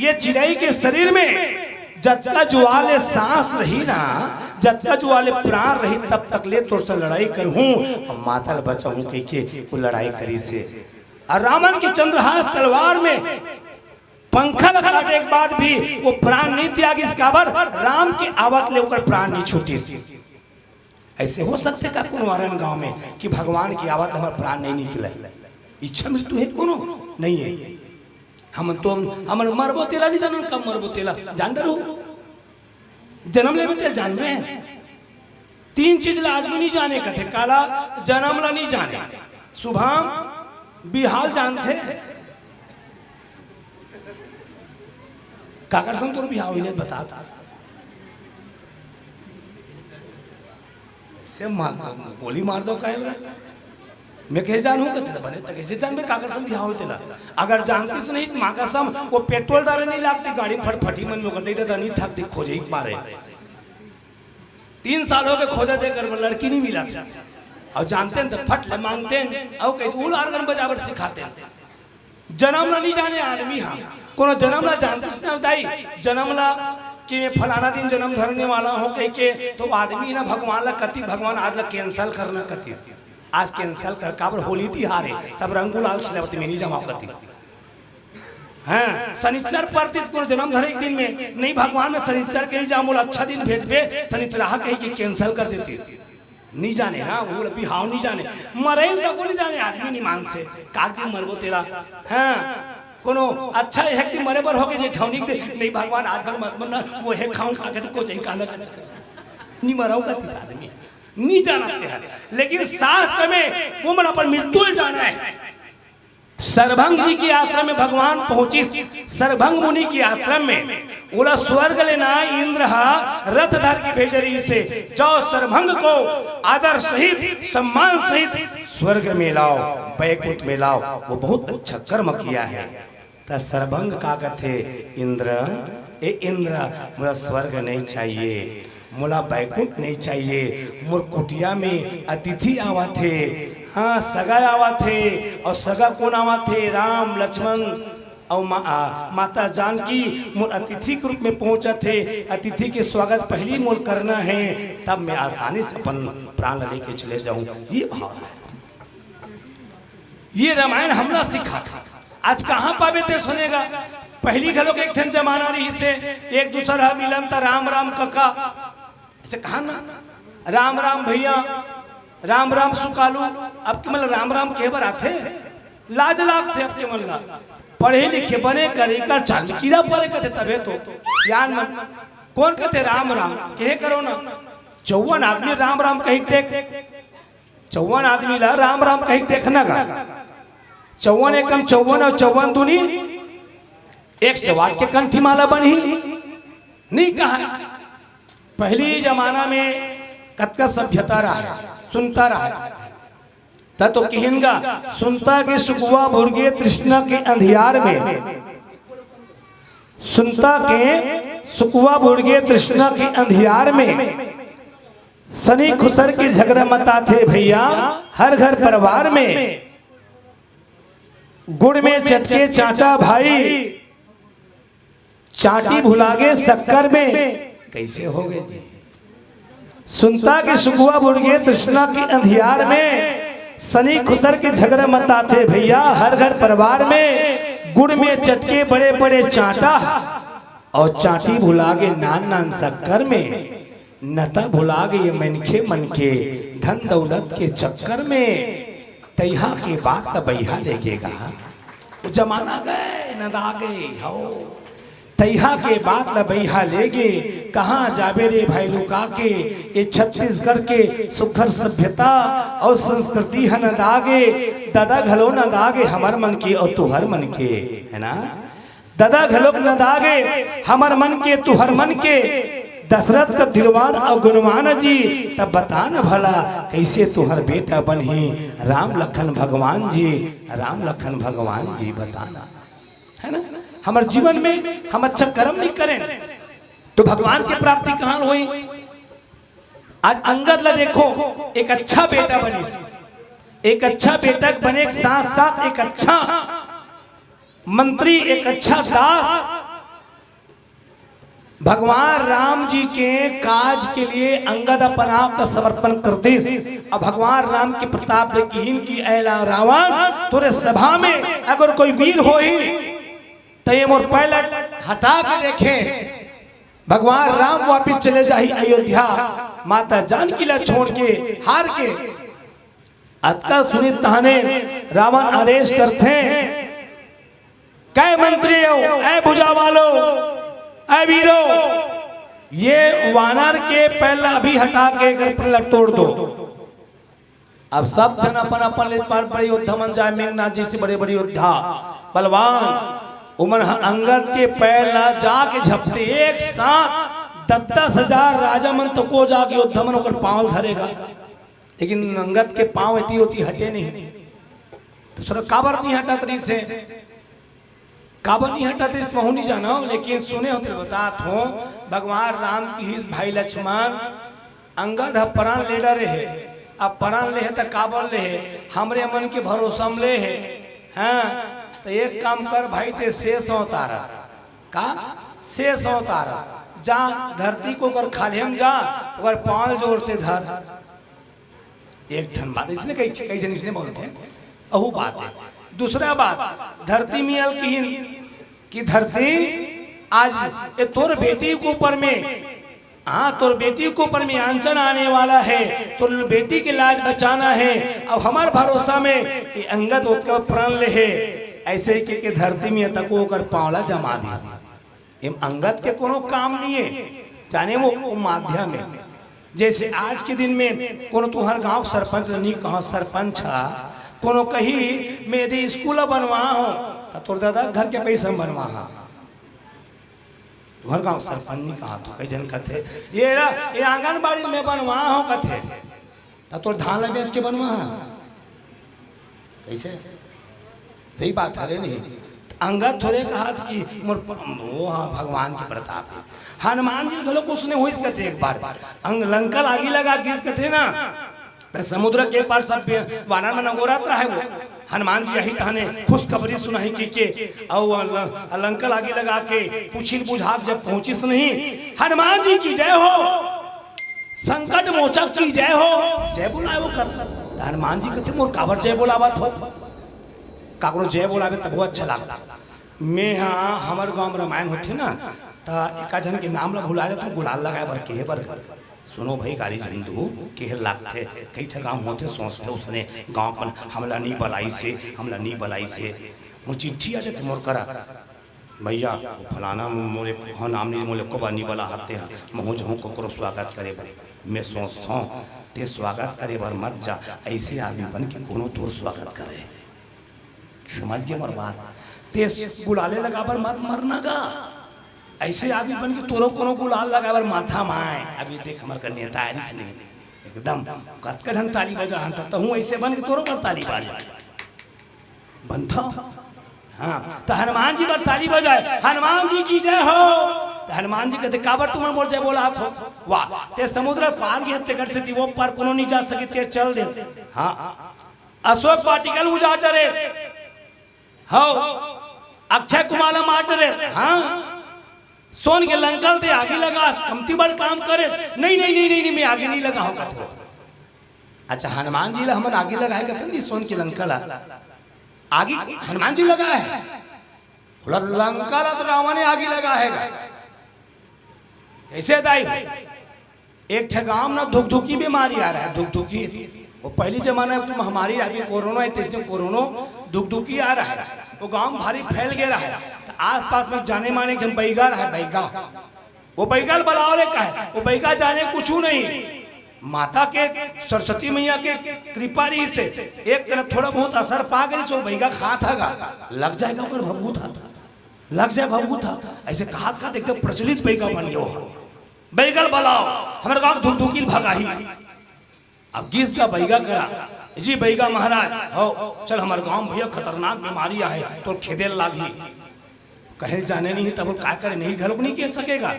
ये चिड़ई के शरीर में जतका जुवाले सांस रही ना, जतका जुवाले प्राण रही, तब तक ले तोर से लड़ाई करहूं।" अब माता ल बचाहूं कहिके वो लड़ाई करिस हे। अउ रावण के चंद्रहास तलवार में पंखा ल काटे के बाद भी वो प्राण नहीं त्यागिस। काबर? राम के आवत ले ओकर प्राण नहीं छूटिस। ऐसे हो सकथे का कोनो अरन गांव में कि भगवान के आवत ले हमर प्राण नहीं निकले? इच्छा मृत्यु हे कोनो? नहीं हे। हमन तो, हमन मरबो तेला नहीं जानन, कब मरबो तेला जान डरहू। जनम लेबे तेला जानबे। तीन चीज ला आदमी नहीं जाने कथे, काला? जनम ला नहीं जाने। शुभाम बिहाव ल जानथे? काकर संग तोर बिहाव होइस बता तो। से मार, गोली मार दो काहे ला? मैं कइसे जानहूं कथे? बने त कइसे जानबे काकर संग बिहाव होइस तेला? अगर जानतिस नहीं त माँ कसम वो पेट्रोल डारे नहीं लागतिस गाड़ी में, फटफटी मन में ओकर दे देता नहीं थक दी खोजे ही मारे। तीन साल हो गे खोजत हे, एकर बर लड़की नहीं मिलत। अउ जानतेन त फट ले मांगतेन, अउ कइसे उल organ बजाबर सिखातेन। जनम ला नहीं जाने आदमी हा, कोनो जनम ला जानतिस ना दाई, जनम ला कि मैं फलाना दिन जनम धरने वाला हूं कहिके, तो आदमी ना भगवान ला कति, भगवान आज ला cancel करना कति, आज cancel कर, काबर होली तिहार हे, सब रंग गुलाल खेलत, मैं नहीं जावंव कति। हाँ, शनिचर परतिस कोनो जन्म धरे एक दिन में, नहीं भगवान, मैं शनिचर के नहीं जाऊँ, मोला अच्छा दिन भेजबे, शनिचरहा कही के cancel कर देतिस। नहीं जाने ना, वो बिहाव नहीं जाने, मरइल तको नहीं जाने, आदमी नहीं मानसे, काक दिन मरबो तेला। हाँ, कोनो अच्छा एक दिन मरे बर होगे जे ठौनी दे, नहीं भगवान, आज भर मत मरना, वो है खाऊं खा के तो को चाहिए कहना कर। नहीं मराऊं का तीस आदमी, नहीं जानते हैं, लेकिन शास्त्र में वो मन अपन मृत्यु जाना है। सरभंग जी के आश्रम में भगवान पहुंचिस, सरभंग मुनि के आश्रम में। ओला स्वर्ग ले ना इंद्र हा रथ धर के भेजे रहिसे, जाओ सरभंग को आदर सहित, सम्मान सहित स्वर्ग में लाओ, बैकुंठ में लाओ, वो बहुत अच्छा कर्म किया है। त सरभंग का कथे, इंद्र, ए इंद्र, मोला स्वर्ग नहीं चाहिए, मोला बैकुंठ नहीं चाहिए, मोर कुटिया में अतिथि आवत हे, हाँ, सगा आवत हे, अउ सगा कोन आवत हे? राम, लक्ष्मण अउ मा-, आ, माता जानकी मोर अतिथि के रूप में पहुंचत हे। अतिथि के स्वागत पहली मोर करना हे, तब मैं आसानी से अपन प्राण लेके चले जाऊं। ये भाव है। ये रामायण हमला सिखाथे। आज कहाँ पाबे ते सुनेगा? पहली घलोक एक ठन जमाना रहिसे, एक दूसर ह मिलन त राम राम कका, अइसे कहा ना, राम राम भैया, राम राम सुकालू। अब के मन ल राम राम कहे बर आथे? लाज लागथे अब के मन ल। पढ़े लिखे बने करे कर चांद कीरा परे कथे तभे तो ज्ञान मन। कोन कथे राम राम? कहे करो ना। चौवन आदमी राम राम कही देख, चौवन आदमी ला राम राम कही देखना गा। चौवन एकम चौवन अउ चौवन दूनी एक सौ आठ के कंठी माला बनही। नहीं कहा। पहली जमाना में कतका सभ्यता रहा, सुनता रहा। त तो किहिन गा, सुनता के सुकवा भुरगे तृष्णा के अंधियार में, सुनता के सुकवा भुरगे तृष्णा के अंधियार में, सनी खुसर के झगड़ा मताथे भैया, हर घर परिवार में। गुड़ में चटके चांटा भाई, चांटी भुलागे शक्कर में। कैसे होगे जी? सुनता के सुकवा भुरगे तृष्णा के अंधियार में, सनी खुसर के झगड़ा मताथे भैया, हर घर परिवार में। गुड़ में चटके बड़े बड़े चांटा, अउ चांटी भुलागे नान नान शक्कर में। नता भुलागे ये मनखे मन के धन दौलत के चक्कर में। तैहा के बात त बइहा लेगे गा। वो जमाना गए, नंदा गए, हो। तैहा के बात ल बइहा लेगे। कहाँ जाबे रे भाई लुका के? ये छत्तीसगढ़ के सुघर सभ्यता अउ संस्कृति ह नंदा गे। ददा घलो नंदा गे हमर मन के अउ तुहर मन के, है ना? ददा घलोक नंदा गे हमर मन के, तुहर मन के। दशरथ का धीरवान अउ गुणवान जी, तब बता न भला, कैसे तुहर बेटा बनही राम लखन भगवान जी, राम लखन भगवान जी, बता ना। है ना? हमर जीवन में हम अच्छा कर्म नहीं करें, तो भगवान के प्राप्ति कहाँ होई? आज अंगद ला देखो, एक अच्छा बेटा बनिस, एक अच्छा बेटा बने के साथ साथ एक अच्छा मंत्री, एक अच्छा दास, भगवान राम जी के काज के लिए अंगद अपन आप का समर्पण कर दिस। अब भगवान राम के प्रताप ले किहिन कि ऐ ला रावण, तोरे सभा में अगर कोई वीर होही, तो ये मोर पैर ला हटा के देखे। भगवान राम वापिस चले जाही अयोध्या, माता जानकी ला छोड़ के, हार के। अतका सुनित तहाने रावण आदेश करथे, कै मंत्री हो, ऐ भुजा वालो, ऐ वीरो, ये वानर के पैर ला अभी हटा के एकर पैर ला तोड़ दो। अब सब झन अपन अपन ले बड़े बड़े योद्धा मन जाए, मेघनाथ जी से बड़े बड़े योद्धा, बलवान, उमन ह अंगद के पैर ला जाके झपटे, एक साथ दस दस हजार राजा मन तको जाके योद्धा मन ओकर पाँव धरे गा। लेकिन अंगद के पाँव एती ओती हटे नहीं। दूसरा काबर नहीं हटत रहिस हे? काबर नहीं हटत रहिस, महूँ नहीं जानव, लेकिन सुने हों त बतात हों, भगवान राम किहिस, भाई लक्ष्मण, अंगद ह प्राण ले डरे हे, अब प्राण ले हे त काबर ले हे? हमरे मन के भरोसा म ले हे। हाँ, त एक काम कर भाई, ते शेष अवतारस। का? शेष अवतारस। जा धरती को कर खाल्हे म जा, ओकर पाँव जोर से धर। एक ठन बात, इसने कई, कई झन इसने बोलथे, अहू बात हे। दूसरा बात, धरती में अलकिन, कि धरती, आज ये तोर बेटी के ऊपर में, हाँ, तोर बेटी के ऊपर में आंचन आने वाला है, तोर बेटी के लाज बचाना है। अब हमर भरोसा में ये अंगद ओतका प्राण ले हे, ऐसे के, के धरती में तको ओकर पांव ला जमा दिस। एम अंगद के कोनो काम नहीं है, जाने वो, वो माध्यम है। जैसे आज के दिन में कोनो तुहर गांव सरपंच ल नहीं कहो, सरपंच हा, कोनो कही, "मैं दे स्कूल बनवा हो," त तोर दादा घर के पैसा में बनवा हा। तुहर गांव सरपंच नहीं कहा तो कई जन कथे, "ये रा, ये आंगनबाड़ी में बनवा हो," कथे, "त तोर धान ला बेच के बनवा हा।" कैसे? सही बात हरे नहीं? अंगद थोरे कहा कि मोर प-, वो हाँ, भगवान के प्रताप है। हनुमान जी घलो कुछ नहीं होइस कथे एक बार। अंग लंका ल आगी लगा गिस कथे ना, त समुद्र के पार सब पे वानर मन अगोरत रहे वो। हनुमान जी यही तहने खुशखबरी सुनाही कि के, अउ ल-, लंका ल आगी लगा के पुछिन बुझात जब पहुंचिस नहीं, "हनुमान जी की जय हो, संकट मोचक की जय हो।" जय बोलाए वो कर। त हनुमान जी कथे, "मोर काबर जय बोलावत हो?" काकरो जय बोलावे तभो अच्छा लागता। मैं हा, हमर गांव में रामायण होथे ना, त एका झन के नाम ला भुला जाथो, गुलाल लगाए बर केहे बर। सुनो भाई, गारी झन दू, केहे लागथे, कई ठा गांव होथे, सोचथे उसने गांव अपन हमला नहीं बलाइसे, हमला नहीं बलाइसे। मोर चिट्ठी आ जाथे मोर करा, "भैया, वो फलाना मोर एको नाम नहीं, मोर एको बार नहीं बला हते हा, महूं जहूं कोकरो स्वागत करे बर।" मैं सोचथों, ते स्वागत करे बर मत जा, ऐसे आदमी बन के कोनो तोर स्वागत करे। समझ गे मोर बात? ते गुलाले लगा बर मत मरना गा। ऐसे आदमी बन के तोरो कोनो गुलाल लगा बर माथा माय। अभी देख हमर का नेता आरिस नहीं, एकदम कतका झन ताली बजा हन, त तहूं ऐसे बन के तोरो बर ताली बाज बनथा। हाँ, त हनुमान जी बर ताली बजाए, "हनुमान जी की जय हो।" त हनुमान जी कथे, "काबर तुमन मोर जय बोलात हो?" वाह, ते समुद्र पार गे तेकर सेती वो पार कोनो नहीं जा सकिस, ते चल देस। हाँ, अशोक वाटिका ल उजाड़ डरेस। हव, अक्षय कुमार ल मार डरेस। हाँ, सोन के लंका ल ते आगी लगास, कमती बड़ काम करेस। नहीं, नहीं, नहीं, नहीं, नहीं, मैं आगी नहीं लगाहूं कथो। अच्छा, हनुमान जी ला हमन आगी लगाए कथन नहीं, सोन के लंका ला। आगी हनुमान जी लगाए हे। बोला, लंका ला तो रावण ने आगी लगाए हे गा। कैसे दाई? एक ठे गांव में ना धुकधुकी बीमारी आ रहा है, धुकधुकी। वो पहली जमाना में महामारी अभी कोरोना है, तइसने कोरोना धुकधुकी आ रहा है। वो गांव भारी फैल गया रहा है। तो आसपास में जाने माने एक झन बैगा रहा है, बैगा। वो बैगा ल बलाव ले कहे, वो बैगा जाने कुछू नहीं। माता के, सरस्वती मैया के कृपा रहिस हे, एक तरह थोड़ा बहुत असर पा गइस, वो बैगा खात हगा, लग जाएगा ओकर भभूत हा, लग जाए भभूत हा। ऐसे खात खात एकदम प्रचलित बैगा बन गयो हा। बैगा ल बलाव, हमर गांव धुकधुकी ल भगाही। अब गिस गा बैगा करा, "जी बैगा महाराज, हो, चल हमर गांव भैया खतरनाक बीमारी आहे, तोर खेदे ल लागही।" कहे जाने नहीं, तब का करे, नहीं घलोक नहीं कह सकेगा।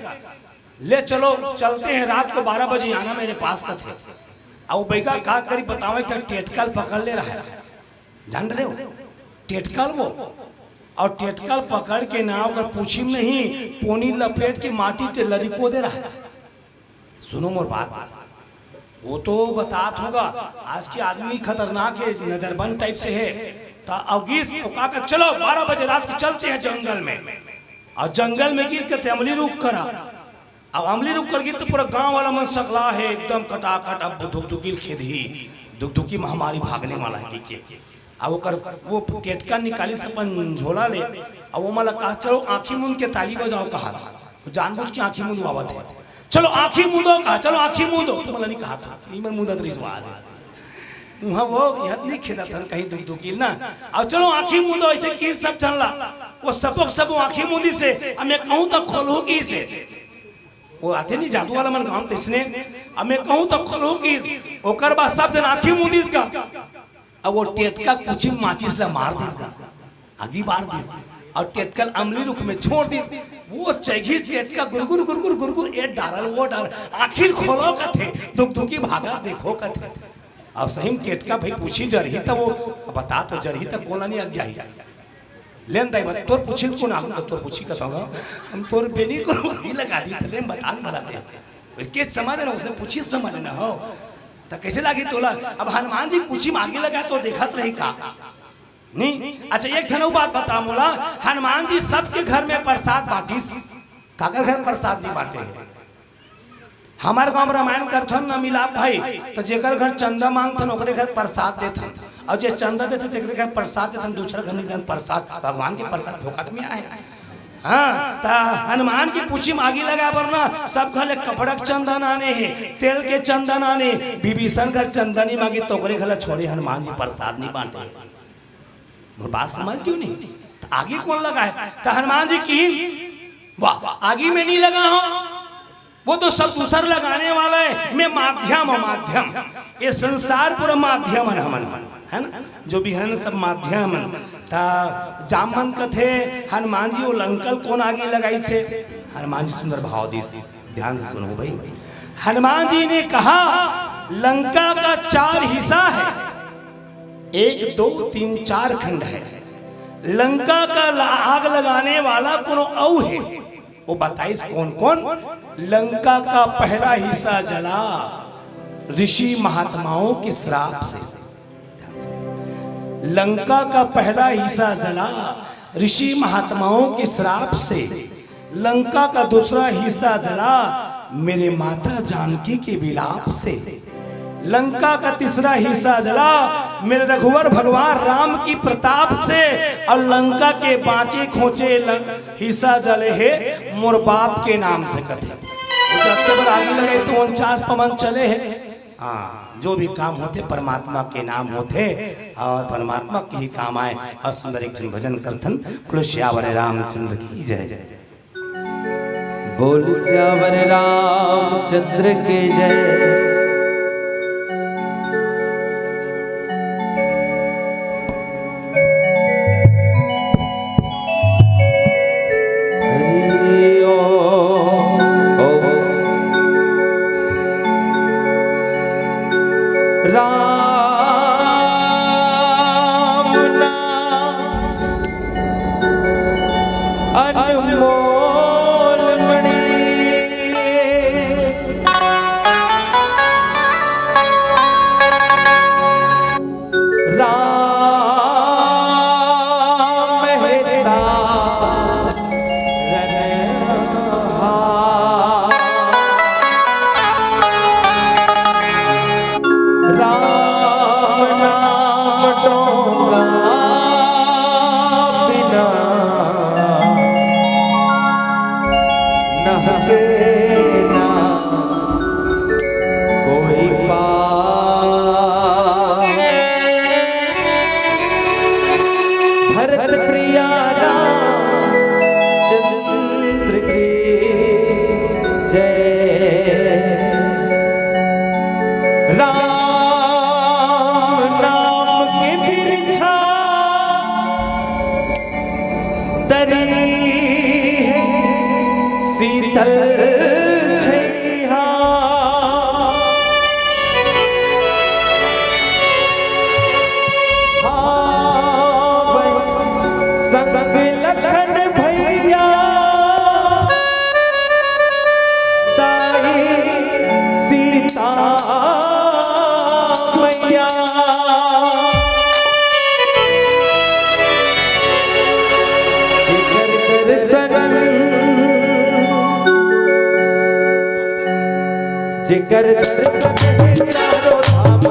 "ले चलो, चलते हैं, रात को बारह बजे आना मेरे पास," कथे। अब वो बैगा का करी बतावे, तो टेटका ल पकड़ ले रहा है, जान रहे हो, टेटका ल वो, और टेटका ल पकड़ के ना ओकर पूछी में नहीं, पोनी लपेट के माटी ते लरिको दे रहा है। सुनो मोर बात, वो तो बतात होगा, आज के आदमी खतरनाक है, नजरबंद टाइप से है। तो अब गिस, वो का कर, "चलो, बारह बजे रात को चलते हैं जंगल में।" और जंगल में गिस के ते अमली रुख करा, अब अमली रुख कर गिस तो पूरा गांव वाला मन सकला है एकदम कटाकट, अब धुकधुकी ल खेदही, धुकधुकी महामारी भागने वाला है कि के। अब ओकर वो टेटका निकालिस अपन झोला ले, अब वो मला कहा, "चलो आंखी मूंद के ताली बजाओ," कहा। वो जानबूझ के आंखी मूंदवावत है, "चलो आंखी मूंदो," कहा, "चलो आंखी मूंदो।" तो मला नहीं कहा था, ये मन मुदत रिजवा दे। वहाँ वो यहत नहीं खेदा था कहीं धुकधुकी ल ना। अब चलो आंखी मूंदो, ऐसे की सब झन ला। वो सबक सब आंखी मूंदिस हे, अब मैं कहूँ तो खोलहू किहिस हे। वो आथे नहीं जादू वाला मन गांव तइसने, अब मैं कहूँ तो खोलहू किहिस। ओकर बाद सब झन आंखी मूंदिस गा। अब वो टेटका कुछी माचिस ला मार दिस गा, आगी बार दिस, और टेटका ल अमली रुख में छोड़ दिस। वो चघिस टेटका गुरगुर गुरगुर गुरगुर, ए डारल वो डारल, आखिर खोलो कथे, धुकधुकी भागा देखो कथे। और सही में टेटका भाई पूछी जरही त वो, अब बता तो जरही त कोला नहीं आज्ञा ही। लेन दाई बत-, तोर पूछी ल कोन आगू, तोर पूछी कथों गा, हम तोर बेनी को वही लगा दी, त लेन बता न भला ते। के समझ ना, उसने पूछी समझ ना हो। त कैसे लागी तोला? अब हनुमान जी पूछी में आगी लगा तो देखत रही का? नहीं, अच्छा, एक ठन अउ बात बता मोला, हनुमान जी सबके घर में प्रसाद बांटिस, काकर घर प्रसाद नहीं बांटे हे? हमर गांव में रामायण करथन ना मिलाप भाई, तो जेकर घर चंदा मांगथन ओकरे घर प्रसाद देथन, और जे चंदा देथे तेकरे घर प्रसाद देथन, दूसरा घर नहीं देथन प्रसाद। भगवान के प्रसाद फोकट में आए? हाँ, त हनुमान की पूछी मागी लगा बर ना, सब घर ले कपड़ा के चंदा नाने हे, तेल के चंदा नाने, विभीषण घर चंदा नहीं मांगी, तो ओकरे घर ला छोड़े हनुमान जी प्रसाद नहीं बांटे। मोर बात समझ क्यों नहीं? त आगी कौन लगा है? त हनुमान जी की, वाह, आगी में नहीं लगा हो, वो तो सब दूसर लगाने वाला है, मैं माध्यम हूँ, माध्यम। ये संसार पूरा माध्यम है, हमन, है ना? जो भी है ना, सब माध्यम है। त जामवंत कथे, हनुमान जी वो लंका ल कोन आगी लगाइस हे? हनुमान जी सुंदर भाव दिस, ध्यान से सुनो भाई। हनुमान जी ने कहा, लंका का चार हिस्सा है, एक, दो, तीन, चार खंड है। लंका का ला-, आग लगाने वाला कोनो अउ है। वो बताइस कौन कौन। लंका का पहला हिस्सा जला ऋषि महात्माओं के श्राप से। लंका का पहला हिस्सा जला ऋषि महात्माओं के श्राप से। लंका का दूसरा हिस्सा जला मेरे माता जानकी के विलाप से। लंका का तीसरा हिस्सा जला मेरे रघुवर भगवान राम की प्रताप से। और लंका के बांचे खोचे लं-, हिस्सा जले हे मोर बाप के नाम से कथे। वो जब तक आगी लगे तो उनचास पवन चले हे। हाँ, जो भी काम होथे परमात्मा के नाम होथे और परमात्मा के ही काम आए। और सुंदर एक झन भजन करथन, बोलो सियावर रामचंद्र की जय। बोल सियावर रामचंद्र की जय। हरि ओम। राम नाम अनमोल मणि। राम मेहता रनहार। राम नाम डोंगा बिना नहके ना कोई पार। भरत प्रिया रामचंद्र की जय। राम नाम के बिरछा तरी है शीतल छैया। हाँ, संग लखन भैया, दाई सीता मैया। जेकर दर्शन, जेकर दर्शन चारों धाम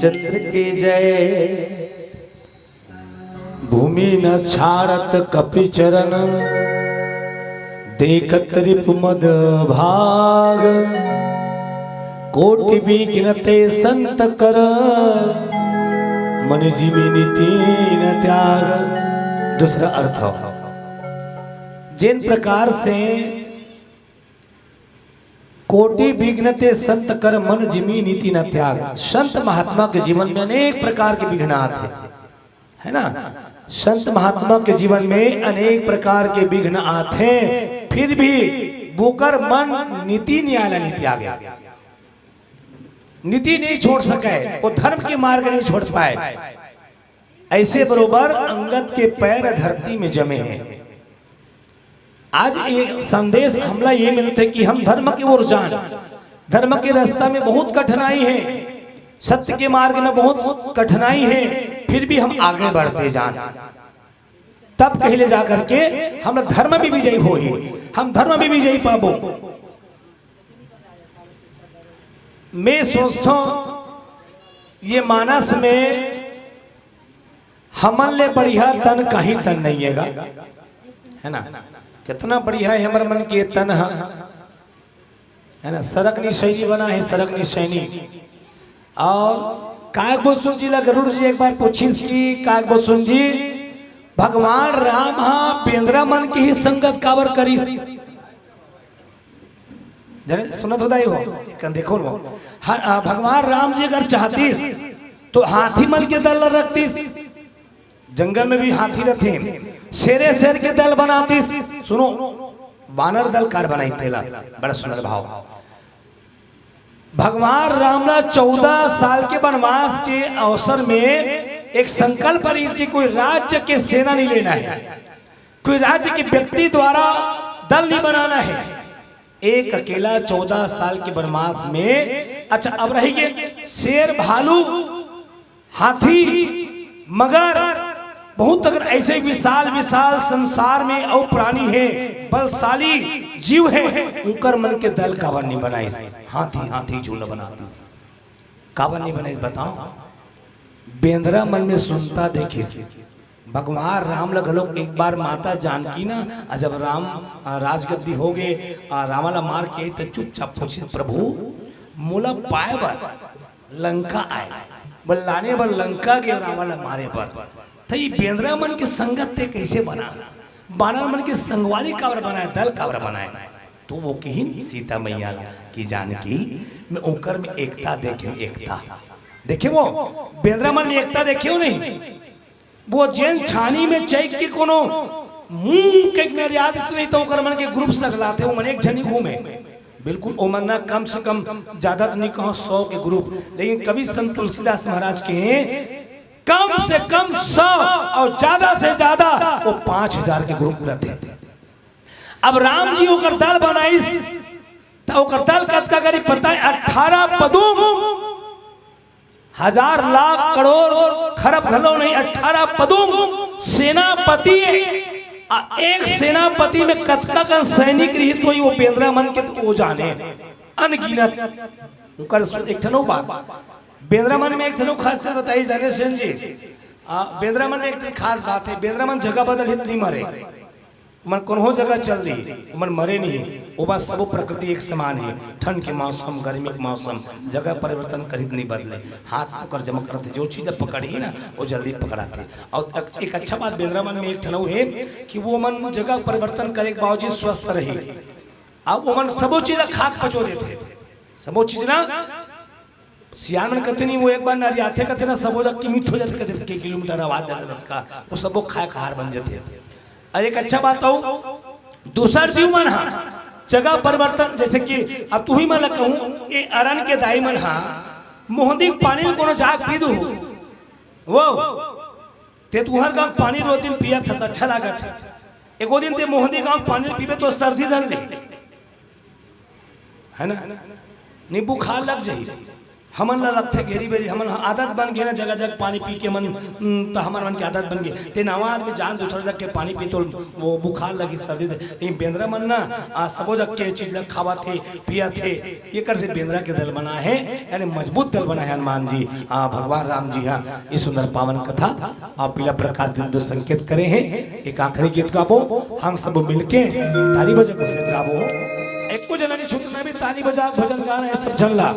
चंद्र के जय। भूमि न छाड़त कपि चरण, देखत रिपु मद भाग। कोटि विघ्न ते संत कर, मन जिमि निति न त्याग। दूसरा अर्थ, जिन प्रकार से कोटि विघ्न ते संत कर, मन जिमि निति न त्याग। संत महात्मा के जीवन में अनेक प्रकार के विघ्न आथे, है ना? संत महात्मा के जीवन में अनेक प्रकार के विघ्न आथे, फिर भी वोकर मन निति नियम ला नइ त्यागे, निति नइ छोड़ सके, वो धर्म के मार्ग नइ छोड़ पाए। ऐसे बरोबर अंगद के पैर धरती में जमे हे। आज ये संदेश हमला ये मिलथे कि हम धर्म के ओर जान। धर्म के रास्ता में बहुत कठिनाई हे, सत्य के मार्ग में बहुत कठिनाई हे, फिर भी हम आगे बढ़ते जान। तब कहिले जा करके हम धर्म भी विजयी होही, हम धर्म भी विजयी पाबो। मैं सोचथों, ये मानस में हमन ले बढ़िया तन कहीं तन नइ हे गा, है ना? कितना बढ़िया हे हमर मन के तन ह, है ना? सरग निसैनी बना हे, सरग निसैनी। और काकभुसुंड जी ला गरुड़ जी एक बार पूछिस कि काकभुसुंड जी, भगवान राम ह बेंदरा मन के ही संगत काबर करिस? जने सुनत हो दाई हो, कन देखो न। हर, आ, भगवान राम जी अगर चाहतिस, तो हाथी मन के दल ल रखतिस। जंगल में भी हाथी रथे, शेरे शेर के दल बनातिस। सुनो, वानर दल काबर बनाइस तेला, बड़ा सुंदर भाव। भगवान राम ला चौदह साल के वनवास के अवसर में एक संकल्प रहिस कि कोई राज्य के सेना नइ लेना हे, कोई राज्य के व्यक्ति द्वारा दल नइ बनाना हे, एक अकेला चौदह साल के वनवास में। अच्छा, अब रहिगे शेर, भालू, हाथी, मगर बहुत अगर ऐसे विशाल विशाल संसार में अउ प्राणी हे, बलशाली जीव हे, उंकर मन के दल काबर नइ बनाइस? हाथी हाथी झुंड बनातिस, काबर नइ बनाइस बताओ? बेंदरा मन में सुंदरता देखिस। भगवान राम ला घलोक एक बार माता जानकी ना, आ जब राम, आ, राजगद्दी हो गे, आ, रावण ला मार के, त चुपचाप पूछिस, "प्रभु, मोला पाए बर लंका आए, बोल लाने बर लंका गे रावण ला मारे बर, त ये बेंदरा मन के संगत ते कइसे बना? बानर मन के संगवारी काबर बनाए, दल काबर बनाए?" तो वो कहिन सीता मैया ला कि जानकी, मैं ओकर में एकता देखेंव, एकता। देखे वो, बेंदरा मन में एकता देखे हो नहीं? वो जेन छानी में चइक के कोनो मूंग के मेर याद से नहीं, तो ओकर मन के ग्रुप सकलाथे, वो मन एक झनी घूमे। बिल्कुल, ओमन ना कम से कम, ज्यादा तो नहीं कहो, सौ के ग्रुप, लेकिन कवि संत तुलसीदास महाराज के हैं, कम से कम सौ और ज्यादा से ज्यादा वो पांच हजार के ग्रुप रहते। अब राम जी ओकर दल बनाइस, त ओकर दल कतका करी पता है? अठारह पदुम, हजार लाख करोड़ खरब घलो नहीं, अठारह पदुम सेनापति। आ एक सेनापति में कतका कन सैनिक रहिस होही, वो बेंदरा मन के तो वो जाने, अनगिनत। ओकर सु-, एक ठन अउ बात, बेंदरा मन में एक ठन अउ खासियत बताई जाने सेन जी। आ, बेंदरा मन में एक ठन खास बात है, बेंदरा मन जगह बदलही त नहीं मरे, ओमन कोनो जगह चल दी, ओमन मरे नहीं। ओमा सबो प्रकृति एक समान है, ठंड के मौसम, गर्मी के मौसम, जगह परिवर्तन करही त नहीं बदले। हाथ ओकर जमा करते, जो चीज पकड़ही ना, वो जल्दी पकड़ाथे। और एक, एक अच्छा बात बेंदरा मन में एक ठन अउ है कि वो मन जगह परिवर्तन करे के बावजूद स्वस्थ रही। अब ओमन सबो चीज ला खा के पचो देथे, सबो चीज ना। सियान मन कथे नहीं, वो एक बार नरियाथे कथे ना, सबो जग के मीठ हो जाथे, कथे के किलोमीटर आवाज जाथे ततका, वो सबो खाए खार बन जाथे। और एक अच्छा बात अउ, दूसर जीव मन हा जगह परिवर्तन, जैसे कि अब तुही मन ला कहूं, ए अरन के दाई मन हा मोहंदी के पानी ल कोनो जाके पी दू, वो ते तुहर गांव के पानी रोज दिन पियत हस, अच्छा लागत है। एको दिन ते मोहंदी गांव के पानी पीबे तो सर्दी धर ले, है ना? नहीं, बुखार लग जाही। हमन ला लगथे घेरी बेरी, हमन ह आदत बन गे ना जगह जगह पानी पी के मन, उम, त हमर मन के आदत बन गे। ते नवा आदमी जान दूसरा जग के पानी पी तो वो बुखार लगी, सर्दी दे। लेकिन बेंदरा मन ना, आ, सबो जग के चीज ला खावत हे, पियत हे, एकर से बेंदरा के दल बना हे, यानी मजबूत दल बना हे हनुमान जी, आ, भगवान राम जी हा। ये सुंदर पावन कथा आप पीला प्रकाश बिंदु संकेत करे हे। एक आखिरी गीत गाबो, हम सब मिलके ताली बजा के गाबो। एको जना नहीं छूटना भी, ताली बजा भजन गाना है सब झन ला।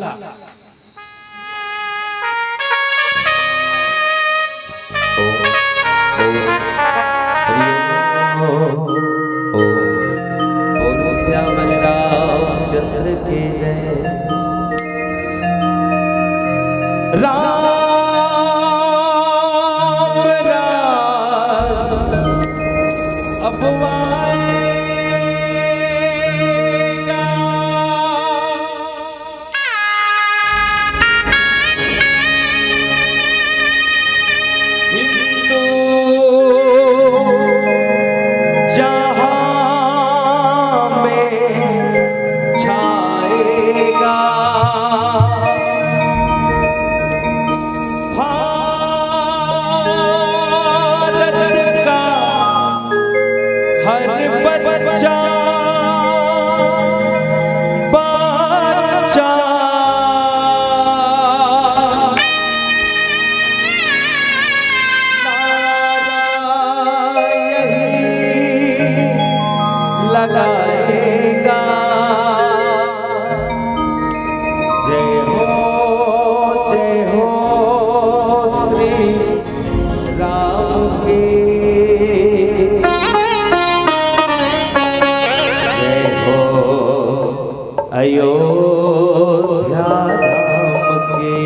ओम, ओम, हरि ओम, ओम, बोलो श्यामल रामचंद्र की जय। राम राज अब आएगा। हिंदू जहां में छाएगा। भारत का हर बच्चा, बच्चा नारा यही लगाएगा। जय हो, जय हो श्री राम की। जय हो अयोध्या राम की।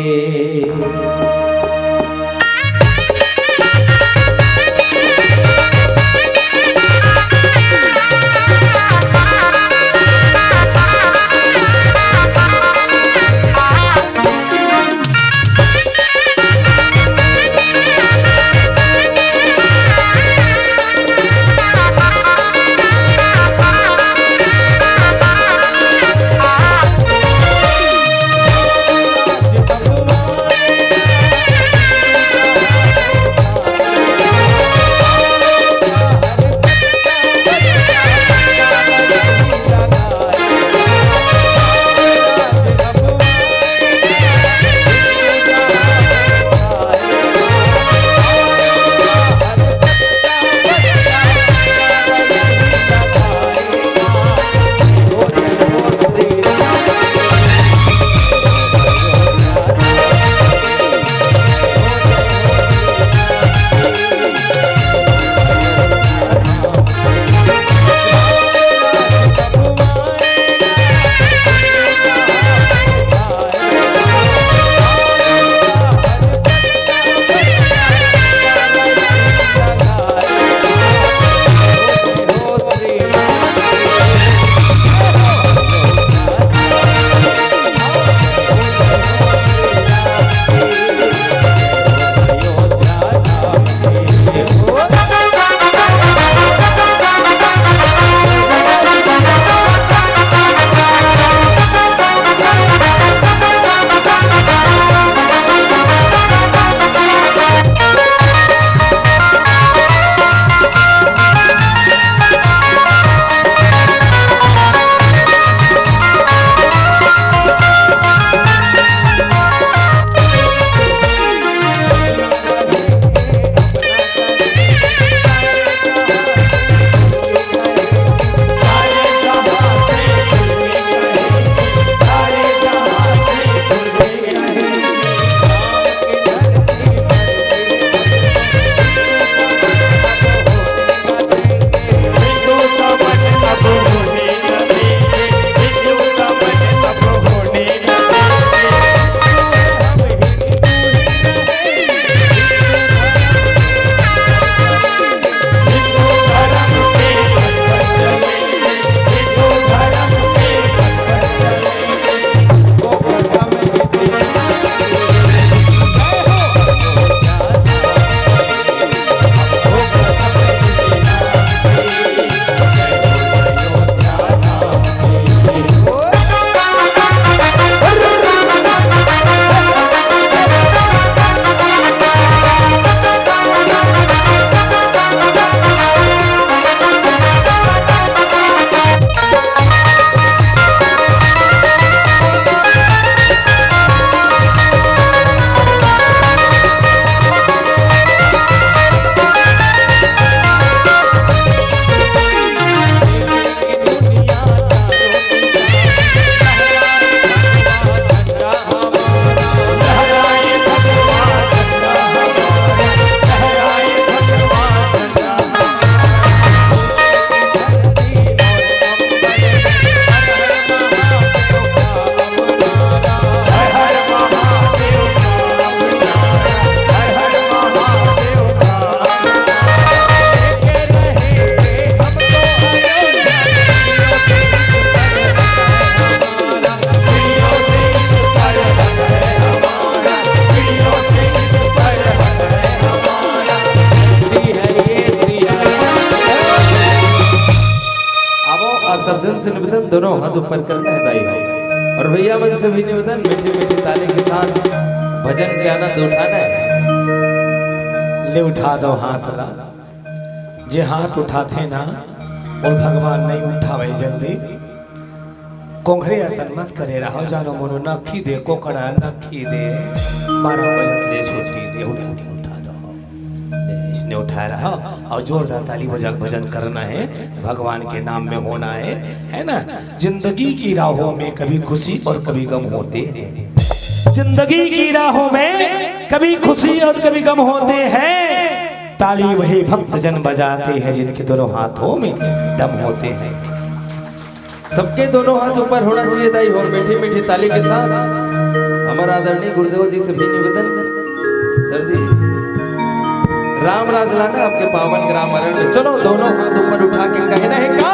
दोनों हाथ ऊपर करना है दाई भाई। और भैया मन से भी निवेदन, मीठी मीठी ताली के साथ भजन के आनंद उठाना है। ले उठा दो हाथ ला, जे हाथ उठाथे ना, वो भगवान नहीं उठावे जल्दी। कोंघरे असन मत करे रहो, जानो मोनो नखी दे, कोकड़ा नखी दे, बारह बजत ले छुट्टी दे, उठा के उठा दो। ले, इसने उठा रहा और जोरदार ताली बजा के भजन करना है, भगवान के नाम में होना है, है ना? जिंदगी की राहों में कभी खुशी और कभी गम होते हैं। जिंदगी की राहों में कभी खुशी और कभी गम होते हैं। ताली वही भक्त जन बजाते हैं जिनके दोनों हाथों में दम होते हैं। सबके दोनों हाथ ऊपर होना चाहिए दाई, और मीठी मीठी ताली के साथ हमारा आदरणीय गुरुदेव जी से भी निवेदन, सर जी, राम राज लाना आपके पावन ग्राम अरण में। चलो, दोनों हाथ ऊपर उठा के कहना है का?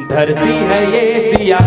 धरती है ये सिया।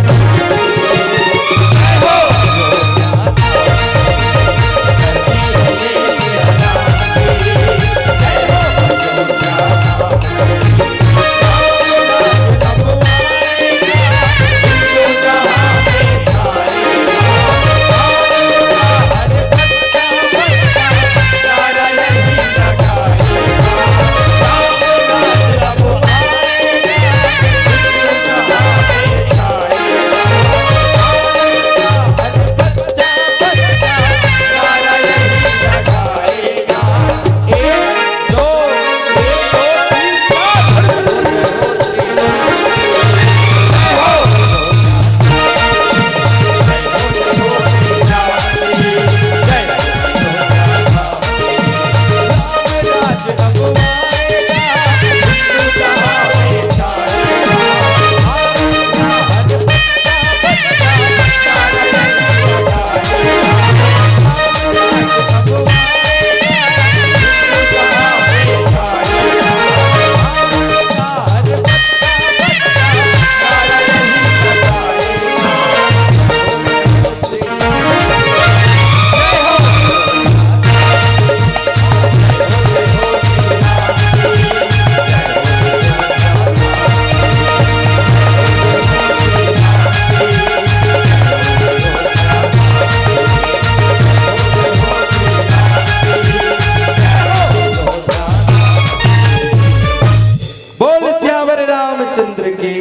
बोल सियावर रामचंद्र की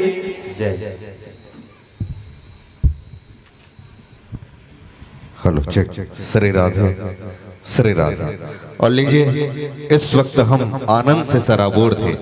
जय। Hello, check. श्री राधे, श्री राधे। और लीजिए, इस वक्त हम आनंद से सराबोर थे।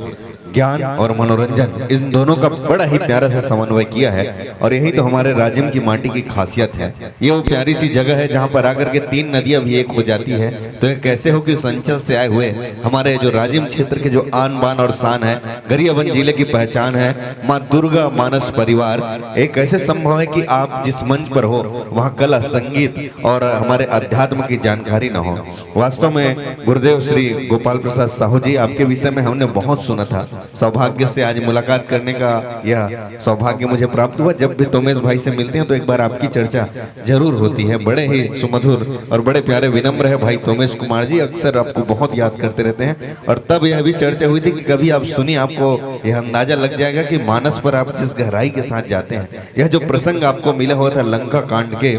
ज्ञान और मनोरंजन, इन दोनों का बड़ा ही प्यारा सा समन्वय किया है, और यही तो हमारे राजिम की माटी की खासियत है। ये वो प्यारी सी जगह है जहाँ पर आकर के तीन नदियाँ भी एक हो जाती है। तो ये कैसे हो कि उस अंचल से आए हुए हमारे जो राजिम क्षेत्र के जो आन बान और शान है, गरियाबंद जिले की पहचान है, माँ दुर्गा मानस परिवार, ये कैसे संभव है कि आप जिस मंच पर हो, वहाँ कला, संगीत और हमारे अध्यात्म की जानकारी न हो? वास्तव में गुरुदेव श्री गोपाल प्रसाद साहू जी, आपके विषय में हमने बहुत सुना था। सौभाग्य से आज मुलाकात करने का यह सौभाग्य मुझे प्राप्त हुआ। जब भी तोमेश भाई से मिलते हैं तो एक बार आपकी चर्चा जरूर होती है। बड़े ही सुमधुर और बड़े प्यारे विनम्र है भाई तोमेश कुमार जी, अक्सर आपको बहुत याद करते रहते हैं। और तब यह भी चर्चा हुई थी कि कभी आप सुनिए, आपको यह अंदाजा लग जाएगा कि मानस पर आप जिस गहराई के साथ जाते हैं। यह जो प्रसंग आपको मिला हुआ था लंका कांड के,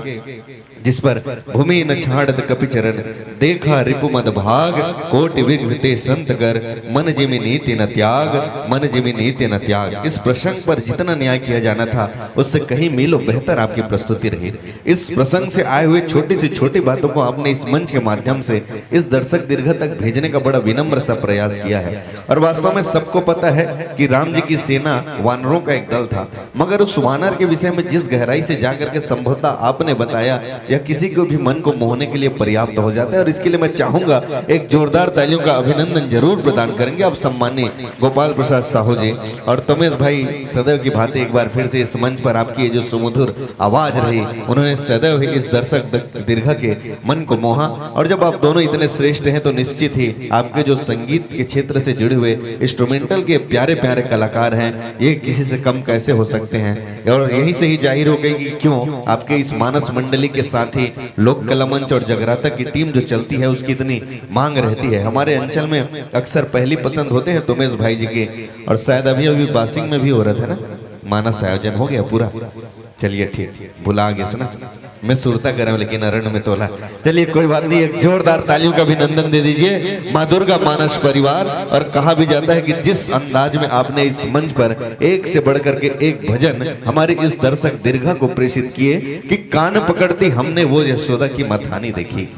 जिस पर भूमि न छाड़त कपि चरण, देखा रिपु मद भाग, कोटि विघ्न ते संत कर, मन जिमि नीति न त्याग, मन जिमि नीति न त्याग। इस प्रसंग पर जितना न्याय किया जाना था, उससे कहीं मीलों बेहतर आपकी प्रस्तुति रही। इस प्रसंग से आए हुए छोटी से छोटी बातों को आपने इस मंच के माध्यम से इस दर्शक दीर्घा तक भेजने का बड़ा विनम्र सा प्रयास किया है। और वास्तव में सबको पता है कि राम जी की सेना वानरों का एक दल था, मगर उस वानर के विषय में जिस गहराई से जाकर के संभवतः आपने बताया, यह किसी को भी मन को मोहने के लिए पर्याप्त हो जाता है। और इसके लिए मैं चाहूंगा, एक जोरदार तालियों का अभिनंदन जरूर प्रदान करेंगे आप सम्माननीय गोपाल प्रसाद साहू जी। और तोमेश भाई, सदैव की भांति एक बार फिर से इस मंच पर आपकी ये जो सुमधुर आवाज रही, उन्होंने सदैव ही इस दर्शक द-, दीर्घा के मन को मोहा। और जब आप दोनों इतने श्रेष्ठ हैं तो निश्चित ही आपके जो संगीत के क्षेत्र से जुड़े हुए इंस्ट्रूमेंटल के प्यारे प्यारे कलाकार हैं, ये किसी से कम कैसे हो सकते हैं। और यहीं से ही जाहिर हो गई कि क्यों आपके इस मानस मंडली के साथ ही लोक कला मंच और जगराता की टीम जो चलती है, उसकी इतनी मांग रहती है। हमारे अंचल में अक्सर पहली पसंद होते हैं तोमेश भाई जी के, और शायद अभी अभी बासिंग में भी हो रहा था ना। मानस आयोजन हो गया पूरा। चलिए ठीक, भुला गेस ना, मैं सुरता करे हूँ लेकिन अरण्य में तोला। चलिए कोई बात नहीं, एक जोरदार तालियों का अभिनंदन दे दीजिए माँ दुर्गा मानस परिवार। और कहा भी जाता है कि जिस अंदाज में आपने इस मंच पर एक से बढ़कर के एक भजन हमारे इस दर्शक दीर्घा को प्रेषित किए कि कान पकड़ती हमने वो यशोदा की मथानी देखी,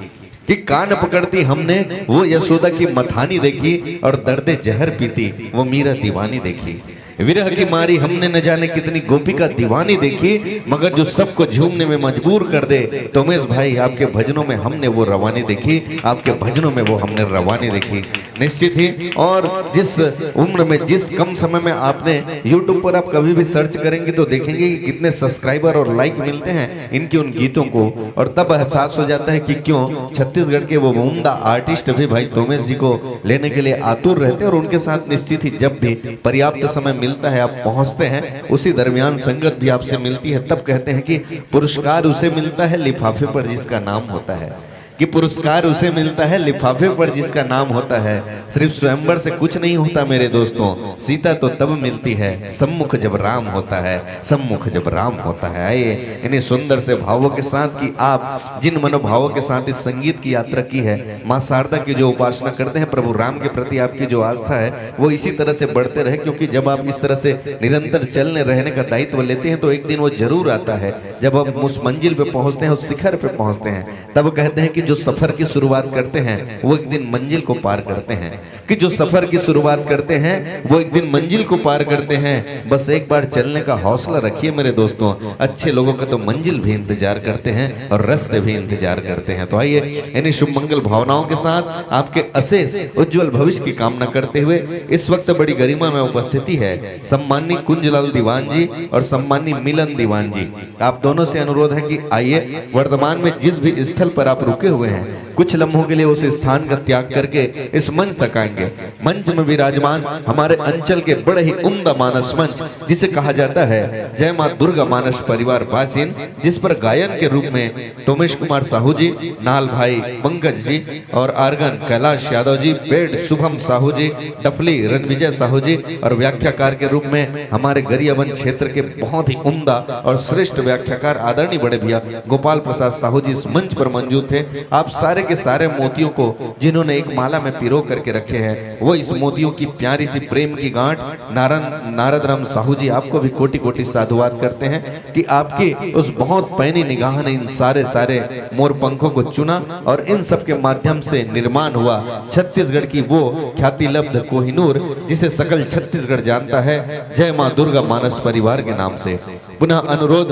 कि कान पकड़ती हमने वो यशोदा की मथानी देखी और दर्द जहर पीती वो मीरा दीवानी देखी। विरह की मारी हमने न जाने कितनी गोपिका दीवानी देखी, मगर जो सबको झूमने में मजबूर कर दे, तोमेश भाई, आपके भजनों में हमने वो रवानी देखी, आपके भजनों में वो हमने रवानी देखी। निश्चित ही, और जिस उम्र में, जिस कम समय में आपने YouTube पर आप कभी भी सर्च करेंगे तो देखेंगे कि कितने सब्सक्राइबर और लाइक मिलते हैं इनके उन गीतों को, और तब एहसास हो जाता है कि क्यों छत्तीसगढ़ के वो उम्दा आर्टिस्ट भी भाई तोमेश जी को लेने के लिए आतुर रहते हैं, और उनके साथ निश्चित ही जब भी पर्याप्त समय मिलता है, आप पहुंचते हैं, उसी दरमियान संगत भी आपसे मिलती है, तब कहते हैं कि पुरस्कार उसे मिलता है लिफाफे पर जिसका नाम होता है, कि पुरस्कार उसे मिलता है लिफाफे पर जिसका नाम होता है। सिर्फ स्वयंवर से कुछ नहीं होता मेरे दोस्तों, सीता तो तब मिलती है सम्मुख जब राम होता है, सम्मुख जब राम होता है। आइए इन्हीं सुंदर से भावों के साथ कि आप जिन मनोभावों के साथ इस संगीत की यात्रा की है, माँ शारदा की जो उपासना करते हैं, प्रभु राम के प्रति आपकी जो आस्था है, वो इसी तरह से बढ़ते रहे, क्योंकि जब आप इस तरह से निरंतर चलने रहने का दायित्व लेते हैं तो एक दिन वो जरूर आता है। जब हम उस मंजिल पे पहुंचते हैं, उस शिखर पे पहुंचते हैं, तब कहते हैं कि जो सफर की शुरुआत करते हैं वो एक दिन मंजिल को पार करते हैं, कि जो सफर की शुरुआत करते हैं वो एक दिन मंजिल को पार करते हैं। बस एक बार चलने का हौसला रखिए मेरे दोस्तों, अच्छे लोगों का तो मंजिल भी इंतजार करते हैं और रास्ते भी इंतजार करते हैं। तो आइए इन्हीं शुभ मंगल भावनाओं के साथ आपके अशेष उज्जवल भविष्य की कामना करते हुए इस वक्त बड़ी गरिमा में उपस्थिति है सम्माननीय कुंजलाल दीवान जी और सम्माननीय मिलन दीवान जी, आप दोनों से अनुरोध है कि आइए, वर्तमान में जिस भी स्थल पर आप रुके हुए हैं, कुछ लम्हों के लिए उस स्थान का त्याग करके इस मंच तक आएंगे। मंच में विराजमान हमारे अंचल के बड़े ही उम्दा मानस मंच, जिसे कहा जाता है जय माँ दुर्गा मानस परिवार बासिन, जिस पर गायन के रूप में तोमेश कुमार साहू जी, नाल भाई पंकज जी और आर्गन कैलाश यादव जी, बेड शुभम साहू जी, डफली रणविजय साहू जी और व्याख्याकार के रूप में हमारे गरियाबंद क्षेत्र के बहुत ही उम्दा और श्रेष्ठ व्याख्याकार आदरणीय बड़े भैया गोपाल प्रसाद साहू जी इस मंच पर मौजूद थे। आप सारे के सारे मोतियों को जिन्होंने एक माला में पिरो करके रखे हैं, वो इस मोतियों की प्यारी सी प्रेम की गांठ नारायण, नारद राम साहू जी, आपको भी कोटि कोटि साधुवाद करते हैं कि आपकी उस बहुत पैनी निगाह ने इन सारे सारे मोर पंखों को चुना और इन सब के माध्यम से निर्माण हुआ छत्तीसगढ़ की वो ख्यातिलब्ध कोहिनूर, जिसे सकल छत्तीसगढ़ जानता है। जय माँ दुर्गा मानस परिवार के नाम से पुनः अनुरोध,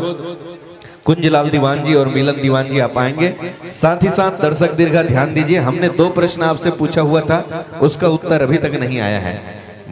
कुंजलाल दीवान जी और मिलन दीवान जी आप आएंगे। साथ ही साथ दर्शक दीर्घा ध्यान दीजिए, हमने दो प्रश्न आपसे पूछा हुआ था, उसका उत्तर अभी तक नहीं आया है।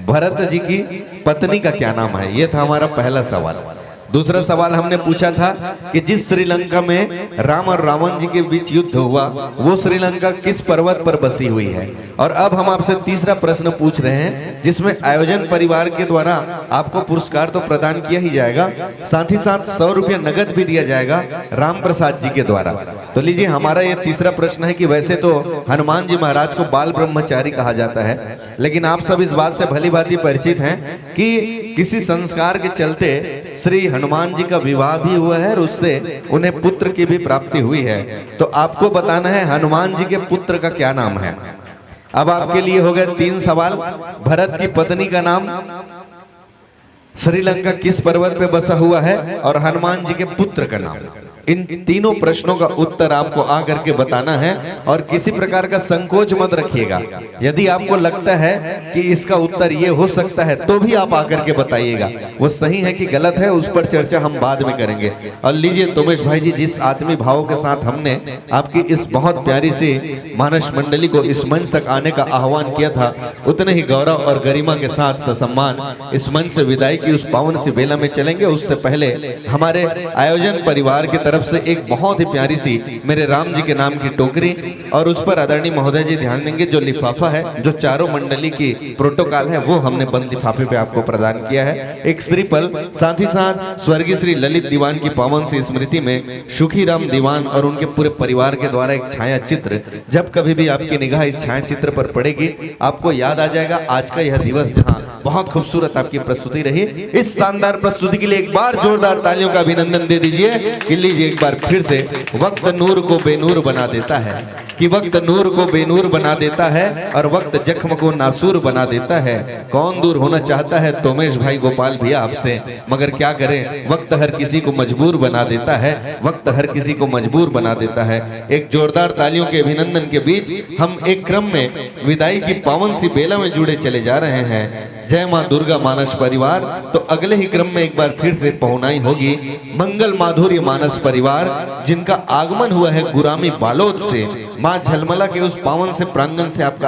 भरत जी की पत्नी का क्या नाम है, ये था हमारा पहला सवाल। दूसरा सवाल हमने पूछा था कि जिस श्रीलंका में राम और रावण जी के बीच युद्ध हुआ, वो श्रीलंका किस पर्वत पर बसी हुई है? और अब हम आपसे तीसरा प्रश्न पूछ रहे हैं, जिसमें आयोजन परिवार के द्वारा आपको पुरस्कार तो प्रदान किया ही जाएगा, साथ ही साथ सौ रुपया नगद भी दिया जाएगा राम प्रसाद जी के द्वारा। तो लीजिए, हमारा ये तीसरा प्रश्न है कि वैसे तो हनुमान जी महाराज को बाल ब्रह्मचारी कहा जाता है, लेकिन आप सब इस बात से भली भांति परिचित हैं कि किसी संस्कार के चलते श्री हनुमान जी का विवाह भी हुआ है और उससे उन्हें पुत्र की भी प्राप्ति हुई है। तो आपको बताना है हनुमान जी के पुत्र का क्या नाम है। अब आपके लिए हो गए तीन सवाल। भरत की पत्नी का नाम, श्रीलंका किस पर्वत पे बसा हुआ है और हनुमान जी के पुत्र का नाम। इन तीनों प्रश्नों का उत्तर आपको आकर के बताना है और किसी प्रकार का संकोच मत रखिएगा। यदि आपको लगता है कि इसका उत्तर ये हो सकता है, तो भी आप आकर के बताइएगा। वो सही है कि गलत है, उस पर चर्चा हम बाद में करेंगे। और लीजिए तोमेश भाई जी, जिस आत्मी भाव के साथ हमने आपकी इस बहुत प्यारी सी मानस मंडली को इस मंच तक आने का आह्वान किया था, उतने ही गौरव और गरिमा के साथ ससम्मान इस मंच से विदाई की उस पावन सी बेला में चलेंगे। उससे पहले हमारे आयोजन परिवार की तरफ से एक बहुत ही प्यारी सी मेरे राम जी के नाम की टोकरी और उस पर आदरणीय महोदय जी ध्यान देंगे, जो लिफाफा है, जो चारों मंडली की प्रोटोकॉल है, वो हमने बंद लिफाफे पे आपको प्रदान किया है। एक श्रीफल, साथ ही साथ स्वर्गीय श्री ललित दीवान की पावन सी स्मृति में सुखी राम दीवान और उनके पूरे परिवार के द्वारा एक छाया चित्र। जब कभी भी आपकी निगाह इस छाया चित्र पर पड़ेगी, आपको याद आ जाएगा आज का यह दिवस, जहाँ बहुत खूबसूरत आपकी प्रस्तुति रही। इस शानदार प्रस्तुति के लिए एक बार जोरदार तालियों का अभिनंदन दे दीजिए कि लीजिए एक बार फिर से, वक्त नूर को बेनूर बना देता है, कि वक्त नूर को बेनूर बना देता है और वक्त जख्म को नासूर बना देता है। कौन दूर होना चाहता है तोमेश भाई गोपाल भैया आपसे, मगर क्या करें, वक्त हर किसी को मजबूर बना देता है, वक्त हर किसी को मजबूर बना देता है। एक जोरदार तालियों के अभिनंदन के बीच हम एक क्रम में विदाई की पावन सी बेला में जुड़े चले जा रहे हैं। जय माँ दुर्गा मानस परिवार। तो अगले ही क्रम में एक बार फिर से पहुनाई होगी मंगल माधुर्य मानस परिवार, जिनका आगमन हुआ है गुरामी बालोद से। माँ झलमला के उस पावन से प्रांगण से आपका